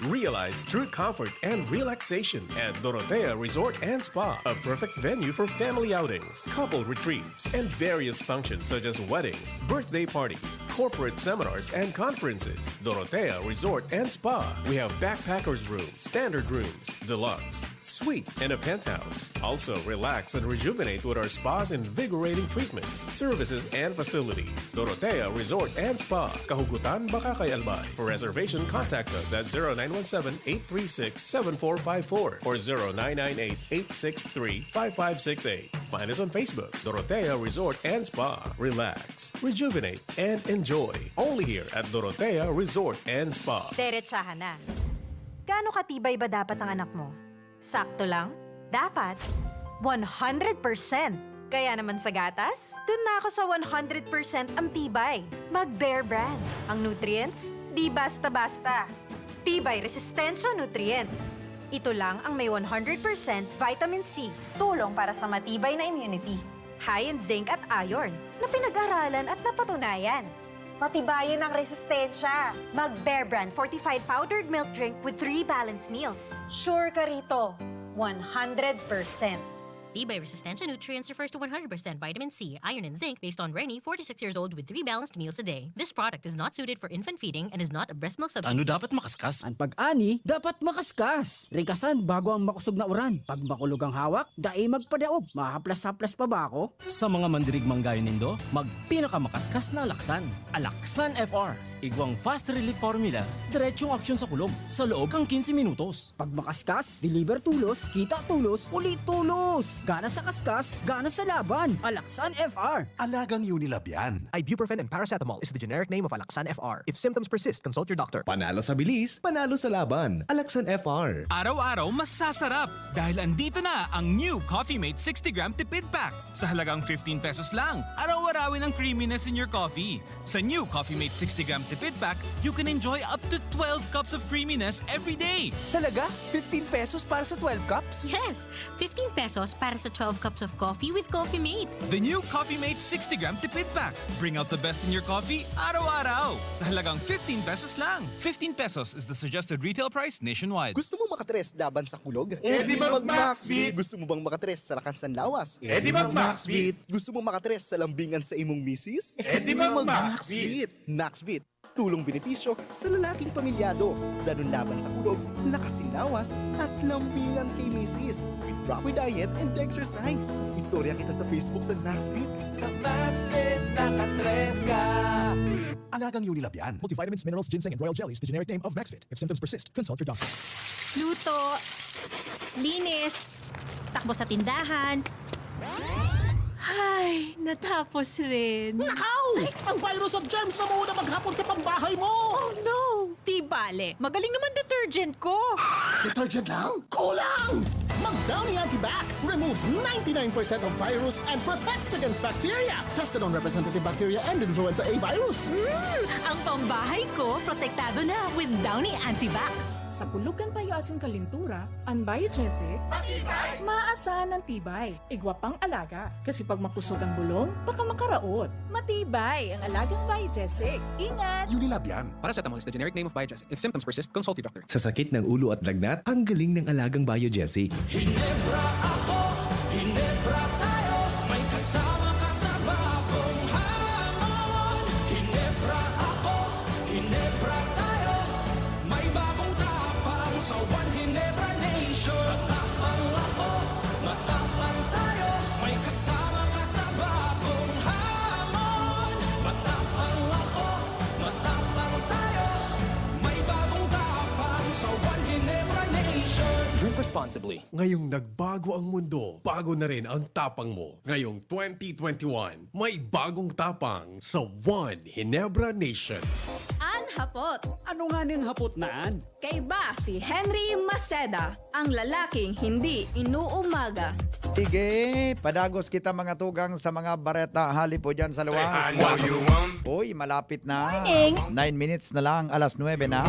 Realize true comfort and relaxation at Dorotea Resort and Spa, a perfect venue for family outings, couple retreats, and various functions such as weddings, birthday parties, corporate seminars, and conferences. Dorotea Resort and Spa. We have backpackers room, standard rooms, deluxe, suite, and a penthouse. Also, relax and rejuvenate with our spa's invigorating treatments, services, and facilities. Dorotea Resort and Spa, Kahugutan, Bacacay, Albay. For reservation, contact us at zero nine one seven, eight three six, seven four five four or zero nine nine eight, eight six three, five five six eight. Find us on Facebook, Dorotea Resort and Spa. Relax, rejuvenate, and enjoy. Only here at Dorotea Resort and Spa. Derechahan na. Gaano katibay ba dapat ang anak mo? Sakto lang? Dapat? One hundred percent! Kaya naman sa gatas, dun na ako sa one hundred percent ang tibay. Mag Bear Brand. Ang nutrients, di basta-basta. Tibay Resistensya Nutrients. Ito lang ang may one hundred percent vitamin C, tulong para sa matibay na immunity. High in zinc at iron, na pinag-aralan at napatunayan. Patibayin ang resistensya. Mag Bear Brand fortified powdered milk drink with three balanced meals. Sure ka rito, one hundred percent. Tibay Resistensya Nutrients refers to one hundred percent vitamin C, iron, and zinc based on Reni, forty-six years old, with three balanced meals a day. This product is not suited for infant feeding and is not a breast milk substitute. Ano dapat makaskas? An pag-ani dapat makaskas. Rikasan bago ang makusog na uran. Pag makulog ang hawak, dai magpadaog, mahaplas-haplas pa ba ako? Sa mga mandirigmang gayo nindo, magpinakamakaskas na alaksan. Alaksan F R. Igwang fast relief formula, diretsong aksyon sa kulog, sa loob kan quince minutos. Pag makaskas, deliver tolos, kita tolos, uli tolos! Gana sa kaskas, gana sa laban! Alaksan F R! Alagang Unilab yan. Ibuprofen and paracetamol is the generic name of Alaxan F R. If symptoms persist, consult your doctor. Panalo sa bilis, panalo sa laban. Alaxan F R. Araw-araw masasarap dahil andito na ang new Coffee Mate sixty gram tipid pack. Sa halagang fifteen pesos lang, araw-arawin ang creaminess in your coffee. Sa new Coffee Mate sixty gram tipid pack, you can enjoy up to twelve cups of creaminess every day. Talaga? Fifteen pesos para sa twelve cups? Yes! Fifteen pesos para sa twelve cups of coffee with Coffee Mate. The new Coffee Mate sixty gram tipid pack. Bring out the best in your coffee araw-araw. Sa halagang fifteen pesos lang. Fifteen pesos is the suggested retail price nationwide. Gusto mo makatres laban sa kulog? Eh di mag Maxvit! Gusto mo bang makatres sa lakas ng lawas? Eh di mag Maxvit! Gusto mo makatres sa lambingan sa imong misis? Eh di mag Maxvit! Maxvit, tulong benepisyo sa lalaking pamilyado. Danun laban sa kulog, lakas sin lawas, at lambingan kay misis. With proper diet and exercise. Istorya kita sa Facebook sa Maxfit. Sa Maxfit, nakatres ka! Alagang Unilab yan. Multivitamins, minerals, ginseng, and royal jellies, the generic name of Maxfit. If symptoms persist, consult your doctor. Luto, linis, takbo sa tindahan. Ay, natapos rin. Nakaw! Ang virus at germs na muna maghapon sa pambahay mo! Oh no! Di bale, magaling naman detergent ko. Detergent lang? Kulang! Mag Downy Antibac removes ninety-nine percent of virus and protects against bacteria. Tested on representative bacteria and influenza A virus. Mm, ang pambahay ko, protektado na with Downy Antibac. Sa pulugan payo asin kalintura, an Biogesic, matibay! Maasahan ang tibay. Igwa pang alaga. Kasi pag makusog ang bulong, baka makaraot. Matibay ang alagang Biogesic. Ingat! Unilab yan. Paracetamol is the generic name of Biogesic. If symptoms persist, consult your doctor. Sa sakit ng ulo at lagnat, ang galing ng alagang Biogesic. Hinebra ako, Hinebra tayo, may kasama ka sa bagong hamon. Hinebra ako, Hinebra tayo, may bagong tapang sa One Hinebra Nation. Matapang ako, matapang tayo, may kasama ka sa bagong hamon. Matapang ako, matapang tayo, may bagong tapang sa One Hinebra Nation. Drink responsibly. Ngayong nagbago ang mundo, bago na rin ang tapang mo. Ngayong twenty twenty-one, may bagong tapang sa One Hinebra Nation. An hapot. Ano nga ning hapot na an? Kaiba si Henry Maceda, ang lalaking hindi inuumaga. Sige, padagos kita, mga tugang, sa mga bareta hali po dyan sa luwas. I know you want Uy, malapit na. Morning. Nine minutes na lang, alas nuebe na.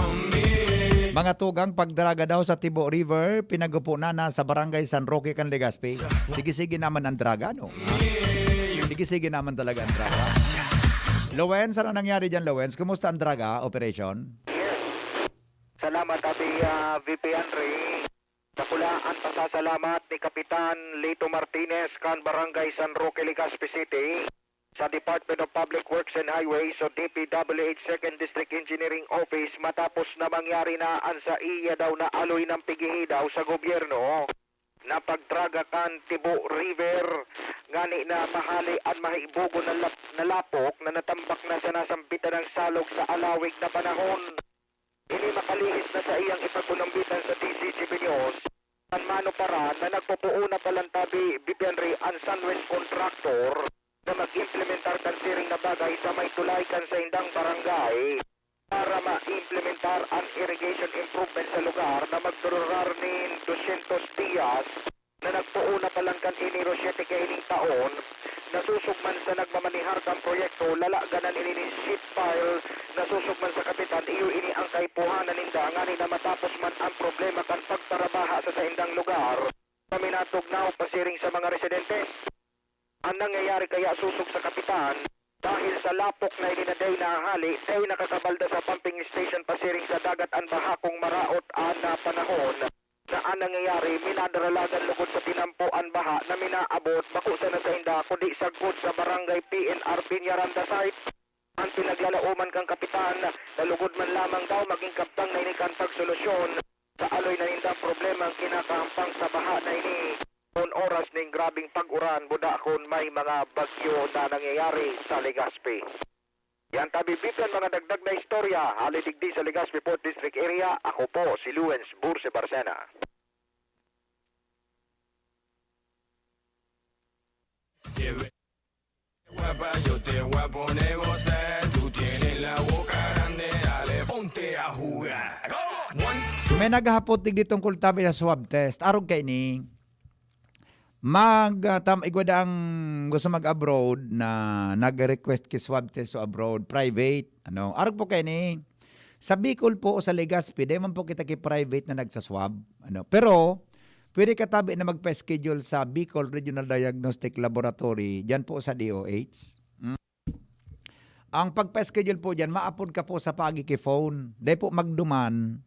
Mga tugang, pagdraga daw sa Tibo River, pinagupo na na sa Barangay San Roque kan Legazpi. Sige-sige naman ang draga, no? Sige-sige naman talaga ang draga. Lowens, ano nangyari dyan, Lowens? Kumusta ang draga operation? Salamat, Abi, ah, V P Henry. Dakula an pasasalamat ni Kapitan Lito Martinez kan Barangay San Roque, Legazpi City, sa Department of Public Works and Highways o D P W H Second District Engineering Office matapos na mangyari na an saiya daw na aloy ng pighihidaw sa gobyerno na pagdraga kan Tibo River, ngani na mahali an mahibogon na lap-, na lapok na natambak na sa nasambitan ng salog sa alawig na panahon. Ini makalihis na saiyang ipagpanumbitan sa D Z G B News, kan mano pa ran na nagpopoon na palantabi, V P Henry, an Sunwest Contractor na mag-implementar kan siring na bagay sa may tulay kan saindang barangay para ma-implementar an irrigation improvement sa lugar na magdururar nin dosyentos diyas na nagpoon na palan kan Enero siyete kaining taon, nasusog man sa nagmamanehar kan proyekto, lala ganan ini nin sheet pile, nasusog man sa kapitan, iyo ini ang kaipuhan na ninda, ngani na matapos man ang problema kan pagparabaha sa saindang lugar, kami natugnaw pasiring sa mga residente. An nangyayari kaya susog sa kapitan, dahil sa lapok na ini na dai nahahali, dai nakakabalda sa pumping station pasiring sa dagat an baha kung maraot an, ah, panahon na an nangyayari, minadaralagan lugod sa tinampo an baha na minaabot, bako sana sainda, kundi sagkod sa Barangay P N R Peñaranda site. An pinaglalaoman kan kapitan na lugod man lamang daw maging kabtang na ini kan pagsolusyon sa aloy na nindang problemang kinakahampang sa baha na ini. Kun oras ning grabeng pag-uran, buda kun may mga bagyo na nangyayari sa Legazpi. Yan tabi, bitan mga dagdag na istorya, hali digdi sa Legazpi Fourth District Area, ako po si Luens Burse Barcena. Guapa, yo te voy a poner gozar. Tú tienes la boca grande, dale, ponte a jugar. Come on. One, two. So, may naghahapot digdi tungkol tabi sa swab test. Arog kaini, mag, ah, tam-, igwa daang gusto mag-abroad na nag-request ki swab test sa abroad, private. Ano, arog po kaini. Sa Bicol po o sa Legazpi, dai man po kita ki private na nagsaswab. Ano, pero, pwede ka tabi na magpa-schedule sa Bicol Regional Diagnostic Laboratory, diyan po sa D O H. Mm. Ang pagpa-schedule po diyan, maapod ka po sa paagi ki phone. Dai po magduman,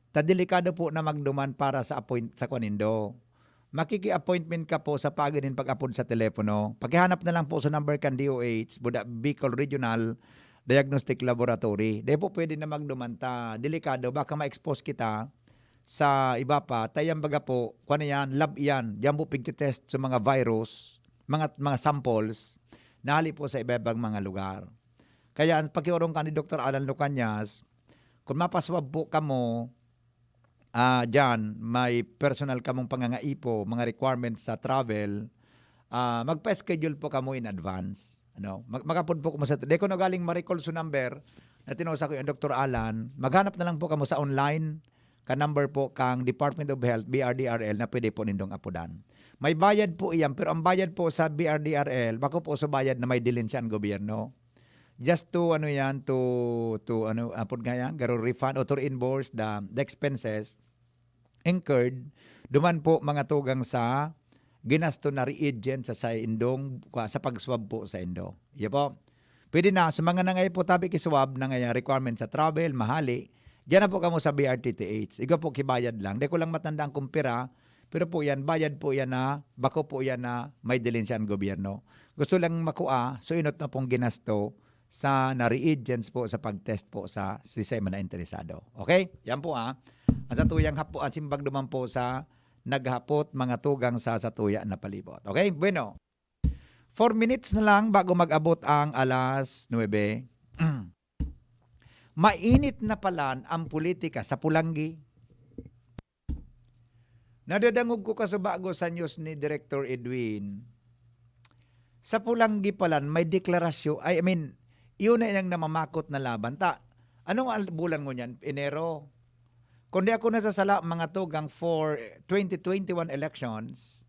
ta delikado po na magduman para sa appoint-, sa kuan nindo. Makiki-appointment ka po sa paagi nin pag-apod sa telepono. Pakihanap na lang po sa number kan D O H, buda Bicol Regional Diagnostic Laboratory. Dai po pwede na magduman ta delikado, baka ma-expose kita sa iba pa. Ta yan baga po, kuan na yan, lab yan. Diyan po pigtitest sa mga virus, mga, mga samples, na hali po sa iba-ibang mga lugar. Kaya ang pakiorong ka ni Doktor Alan Lucanias, kung mapaswab po kamo, ah, diyan, may personal kamong pangangaipo, mga requirements sa travel, ah, magpa-schedule po kamo in advance. Ano, mag-, mag-apod po kamo sa, di ko na galing ma-recall sa number na tinao sa ko yung Doktor Alan. Maghanap na lang po kamo sa online, ka number po kang Department of Health, B R D R L, na pwede po nindong apodan. May bayad po iyan, pero ang bayad po sa B R D R L, bako po sa bayad na may dilin sa gobyerno. just to, ano yan, to, to, ano, apod nga yan, garo refund o to reimburse the, the expenses incurred, duman po mga tugang sa ginasto na reagent sa, sa indong, kwa-, sa pag-swab po sa indo. Iyo po. Pwede na, sa mga nangay po tabi ki-swab na ngaya requirement sa travel, mahali, diyan na po kamo sa B R T T H. Igwa po kibayad lang. Di ko lang matandaan kung pira, pero po yan, bayad po yan na, bako po yan na may dilin siya ang gobyerno. Gusto lang makua, so inot na pong ginasto sa na reagents po sa pag-test po sa sisay man na interesado. Okay? Yan po, ah. Ang satuyang hapo, ang simbag duman po sa naghapot, mga tugang sa satuya na palibot. Okay? Bueno. Four minutes na lang bago mag-abot ang alas nuebe. Mainit na palan ang politika sa Pulanggi. Nadadangog ko kasubago sa news ni Director Edwin. Sa Pulanggi palan, may deklarasyon, I mean, iyon na iyang namamakot na laban. Ta, anong al-, bulan ngunyan? Enero. Kung di ako nasasala, mga tugang, for twenty twenty-one elections,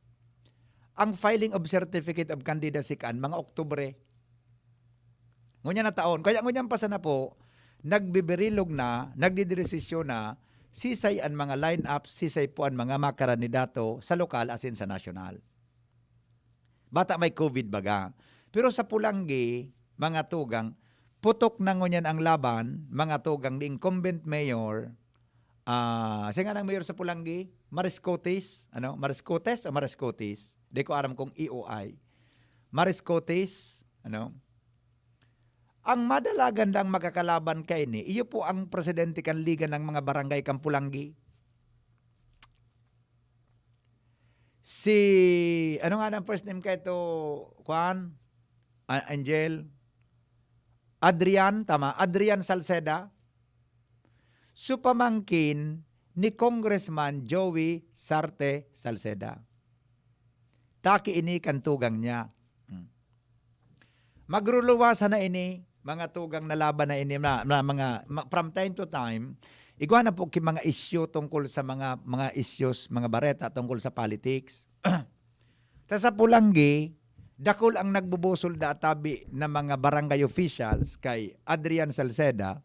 ang filing of certificate of candidacy kan mga Oktubre. Ngunyan na taon. Kaya ngunyan pa sana po, nagbibirilog na, nagdidiresisyon na, sisay an mga line-up, sisay po an mga makarandidato sa lokal asin sa nasyonal. Bata may COVID baga. Pero sa Pulanggi, mga tugang, putok na ngunyan ang laban, mga tugang ni incumbent mayor, ah, siya nga nang mayor sa Pulanggi, Mariscotes, ano? Mariscotes o Mariscotes? Di ko aram kung E O I. Mariscotes, ano? Ang madalagan lang makakalaban kaini, iyo po ang presidente kan Liga ng mga Barangay kan Pulanggi. Si, ano nga ang first name kaito, Juan? A-, Angel? Adrian, tama, Adrian Salceda. So, pamangkin ni Congressman Joey Sarte Salceda. Taki ini kan tugang niya. Hmm. Magruluwasan na ini, mga tugang na laban na ini, na, na mga, ma-, from time to time, igwa na po ki mga isyu tungkol sa mga, mga issues, mga bareta tungkol sa politics. Ta sa Pulanggi, dakul ang nagbubusol da tabi na mga barangay officials kay Adrian Salceda.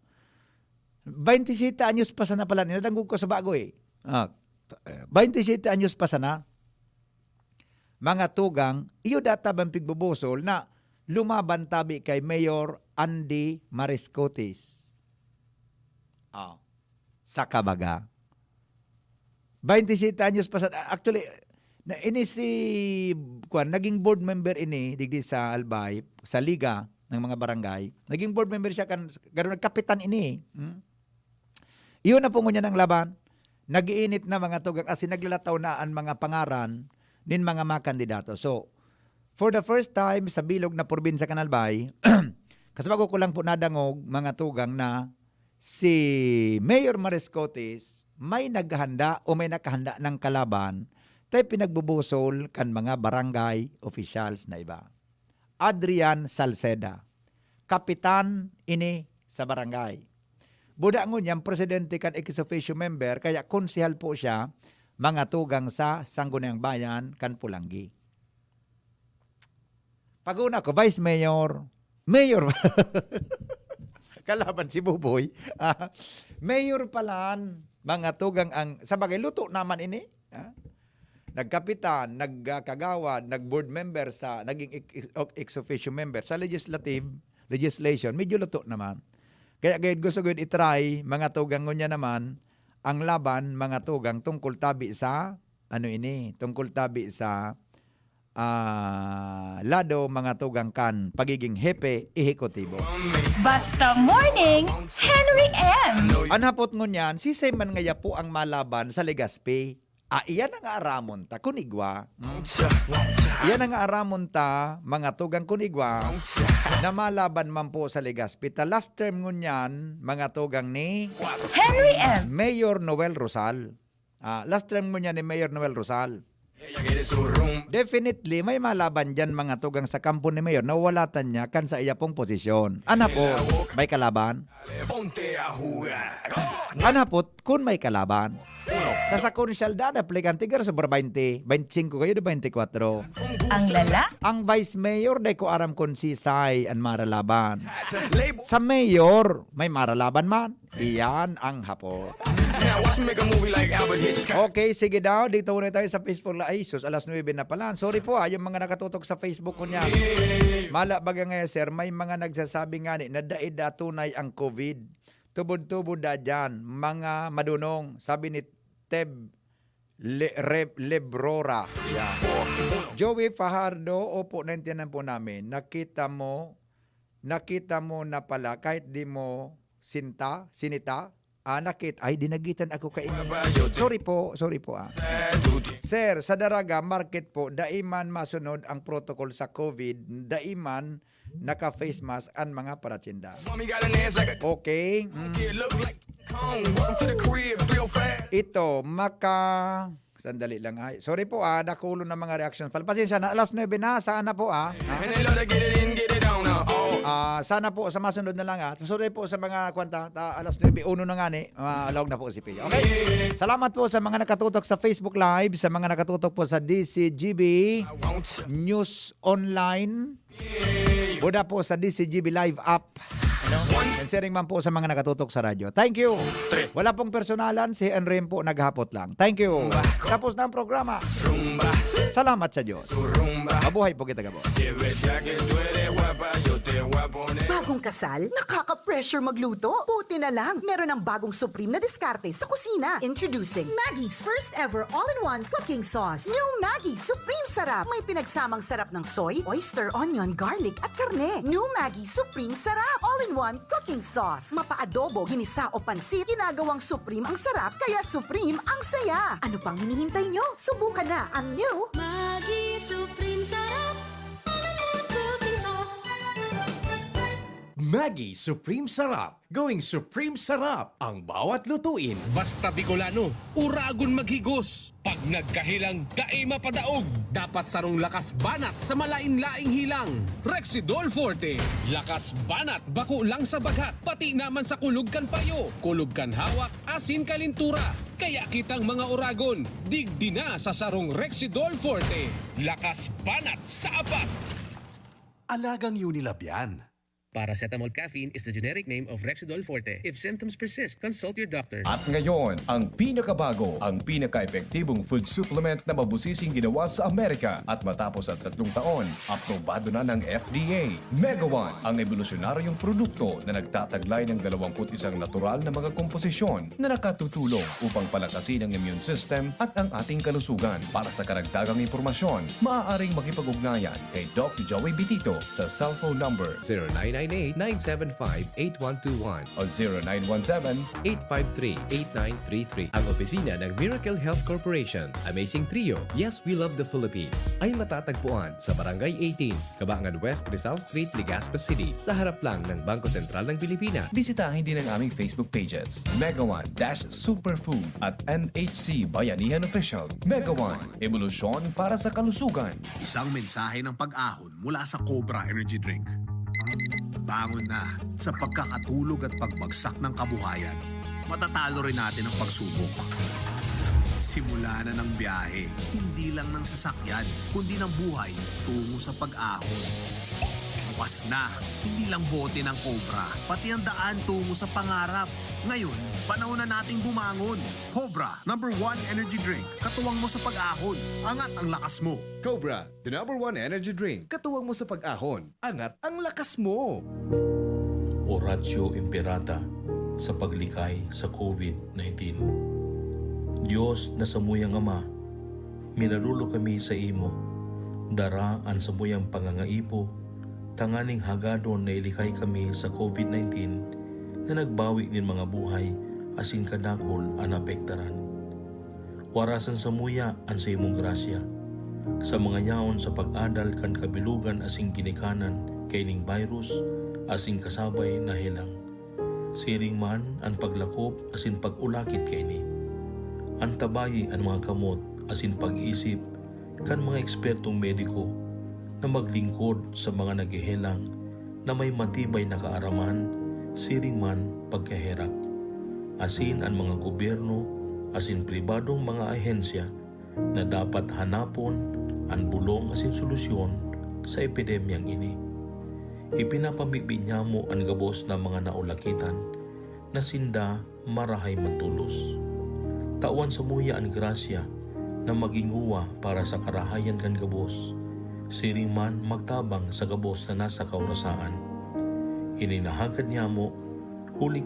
Baintisiyete anyos pa sana pala, nadangog ko sa bago eh. Ah, baintisiyete anyos pa sana. Mga tugang, iyo da tabang pigbubusol na lumaban tabi kay Mayor Andy Mariscotes. Ah, sa Kabaga. Baintisiyete anyos pa sa, actually, na, ini si, kuwan, naging board member ini, digdi sa Albay, sa Liga ng mga Barangay. Naging board member siya kan, garo nagkapitan ini. Hmm? Iyon na po ngunyan ang laban. Nag-iinit na mga tugang asin naglalataw na an mga pangaran nin mga makandidato. So, for the first time sa bilog na probinsya kan Albay, kasi bago ko lang po nadangog, mga tugang, na si Mayor Mariscotes may naghanda o may nakahanda ng kalaban tay pinagbubusol kan mga barangay officials na iba. Adrian Salceda, kapitan ini sa barangay. Buda ngunyan presidente kan ex officio member, kaya konsehal po siya, mga tugang, sa Sangguniang Bayan kan Pulanggi. Pag-una ko, Vice Mayor. Mayor. Kalaban si Buboy. Ah, Mayor palan, mga tugang, ang, sa bagay, luto naman ini. Ah? Nagkapitan, nagkagawad, nag-board member sa, naging ex, ex, ex officio member sa legislative, legislation. Medyo luto naman. Kaya gayud gusto ko yun i-try, mga tugang, ngunyan naman, ang laban, mga tugang, tungkol tabi sa, ano ini, tungkol tabi sa, ah, lado, mga tugang, kan pagiging hepe ehekutibo. Basta Morning, Henry M. An hapot ngunyan, sisay man ngaya po ang malaban sa Legazpi? Ah, iyan ang aaramon ta, kun igwa. Hmm? Iyan ang aaramon ta, mga tugang, kun igwa, na malaban man po sa Legazpi ta last term ngunyan, mga tugang, ni Henry M. Mayor Noel Rosal. Ah, last term ngunyan ni Mayor Noel Rosal. Definitely, may malaban diyan, mga tugang sa kampo ni Mayor na wala ta niya kan sa iya pong posisyon. An hapot, may kalaban? An hapot, kun may kalaban? Ta sa konsyal, dada, aplikan, tigar sobra baynte, baynte singko kayo, di baynte kwatro. Ang lala? Ang vice mayor, di ko aram kung sisay an maralaban. Sa mayor, may maralaban man. Iyan ang hapot. Now watch me make a movie like Alfred Hitchcock. Okay, sige daw. Dito muna tayo sa Facebook Live. Ay, sus, alas nuebe na pala. Sorry po, ah, yung mga nakatutok sa Facebook ko niya. Mala baga ngayon, sir, may mga nagsasabi nga ni na dai da tunay ang COVID. Tubod-tubod da dyan, mga madunong, sabi ni Teb Le, Re, Lebrora. Yan. Joey Fajardo, opo, naintindihan po namin. Nakita mo, nakita mo na pala, kahit di mo sinta, sinita, ah, nakit, ay, dinagitan ako kaini. Sorry po, sorry po, ah. Sir, sa Daraga Market po, dai man masunod ang protocol sa COVID, dai man naka-face mask an mga paratsinda. Mommy got an ass like a Okay. Mm. Kid look like cone. Welcome to the crib, three oh five. Ito, maka, sandali lang, ay. Sorry po, ah, dakulo na mga reactions. Pal-, pasensya na, alas nuebe na, saan na po, ah? Ah? And they love to get it in, get it on, uh, oh. Ah, sana po sa masunod na lang, ah. Sorry po sa mga kwanta, ta, alas nuebe uno na nga ni, ah, laog na po si Pio. Okay? Salamat po sa mga nakatutok sa Facebook Live, sa mga nakatutok po sa D C G B I want you. News Online. Buda po sa D C G B Live app. Ano? And sharing man po sa mga nakatutok sa radyo. Thank you. Wala pong personalan, si Henry po naghapot lang. Thank you. Tapos na ang programa. Salamat sa Diyos. Mabuhay po kita, gabos. Bagong kasal? Nakaka-pressure magluto? Buti na lang, meron ng bagong supreme na diskarte sa kusina. Introducing Maggi's first ever all-in-one cooking sauce. New Maggi Supreme Sarap. May pinagsamang sarap ng soy, oyster, onion, garlic, at karne. New Maggi Supreme Sarap. All-in-one cooking sauce. Mapa-adobo, ginisa o pansit, ginagawang supreme ang sarap, kaya supreme ang saya. Ano pang hinihintay nyo? Subukan na ang new Maggi Supreme Sarap. All-in-one cooking sauce. Maggi Supreme Sarap. Going Supreme Sarap ang bawat lutuin. Basta Bicolano, uragon maghigos. Pag nagkahilang, dai mapadaog. Dapat sarong lakas banat sa malain-laing hilang. Rexidol Forte. Lakas banat bako lang sa baghat, pati naman sa kulog kan payo, kulog kan hawak, asin kalintura. Kaya kitang mga uragon, digdi na sa sarong Rexidol Forte. Lakas banat sa apat. Alagang Unilab yan. Paracetamol caffeine is the generic name of Rexidol Forte. If symptoms persist, consult your doctor. At ngayon, ang pinakabago, ang pinaka-epektibong food supplement na mabusising ginawa sa Amerika. At matapos ang tatlong taon, aprobado na ng F D A. Mega One, ang ebolusyonaryong produkto na nagtataglay ng dalawampu't isang natural na mga komposisyon na nakatutulong upang palakasin ang immune system at ang ating kalusugan. Para sa karagdagang impormasyon, maaaring makipag-ugnayan kay Doc Joey Bitito sa cellphone number zero nine nine eight, nine seven five, eight one two one o zero nine one seven, eight five three, eight nine three three. Ang opisina ng Miracle Health Corporation, Amazing Trio, Yes, We Love the Philippines, ay matatagpuan sa Barangay eighteen, Cabangan West, Rizal Street, Legazpi City, sa harap lang ng Bangko Sentral ng Pilipinas. Bisitahin din ang aming Facebook pages, Mega One dash Superfood at M H C Bayanihan Official. Mega One, ebolusyon para sa kalusugan. Isang mensahe ng pag-ahon mula sa Cobra Energy Drink. Bangon na sa pagkakatulog at pagbagsak ng kabuhayan. Matatalo rin natin ang pagsubok. Simula na ng biyahe, hindi lang ng sasakyan, kundi ng buhay tungo sa pag-ahon. Bukas na, hindi lang bote ng Cobra, pati ang daan tungo sa pangarap. Ngayon, panahon na nating bumangon. Cobra, number one energy drink. Katuwang mo sa pag-ahon. Angat ang lakas mo. Cobra, the number one energy drink. Katuwang mo sa pag-ahon. Angat ang lakas mo. Oratio Imperata sa paglikay sa COVID nineteen. Dios na samuyang Ama, minarolo kami saimo. Dara an samuyang pangangaipo tanganing hagadon na ilikay kami sa COVID nineteen na nagbawi nin mga buhay asin kadakul an naapektaran. Warasan samuya an saimong grasya, sa mga yaon sa pag-adal kan kabilogan asin ginikanan kaining virus asin kasabay na helang. Siring man an paglakop asin pag-ulakit kaini. Antabayi an mga kamot asin pag-isip kan mga ekspertong mediko na maglingkod sa mga naghehelang na may matibay na kaaraman, siring man pagkaherak, asin an mga gobyerno asin pribadong mga ahensya na dapat hanapon an bolong asin solusyon sa epidemyang ini. Ipinapamibi niyamo an gabos na mga naulakitan na sinda marahay man tolos. Tawan samuya an grasya na magin uwa para sa karahayan kan gabos, siring man magtabang sa gabos na nasa kaorasaan. Ini nahagad niyamo huli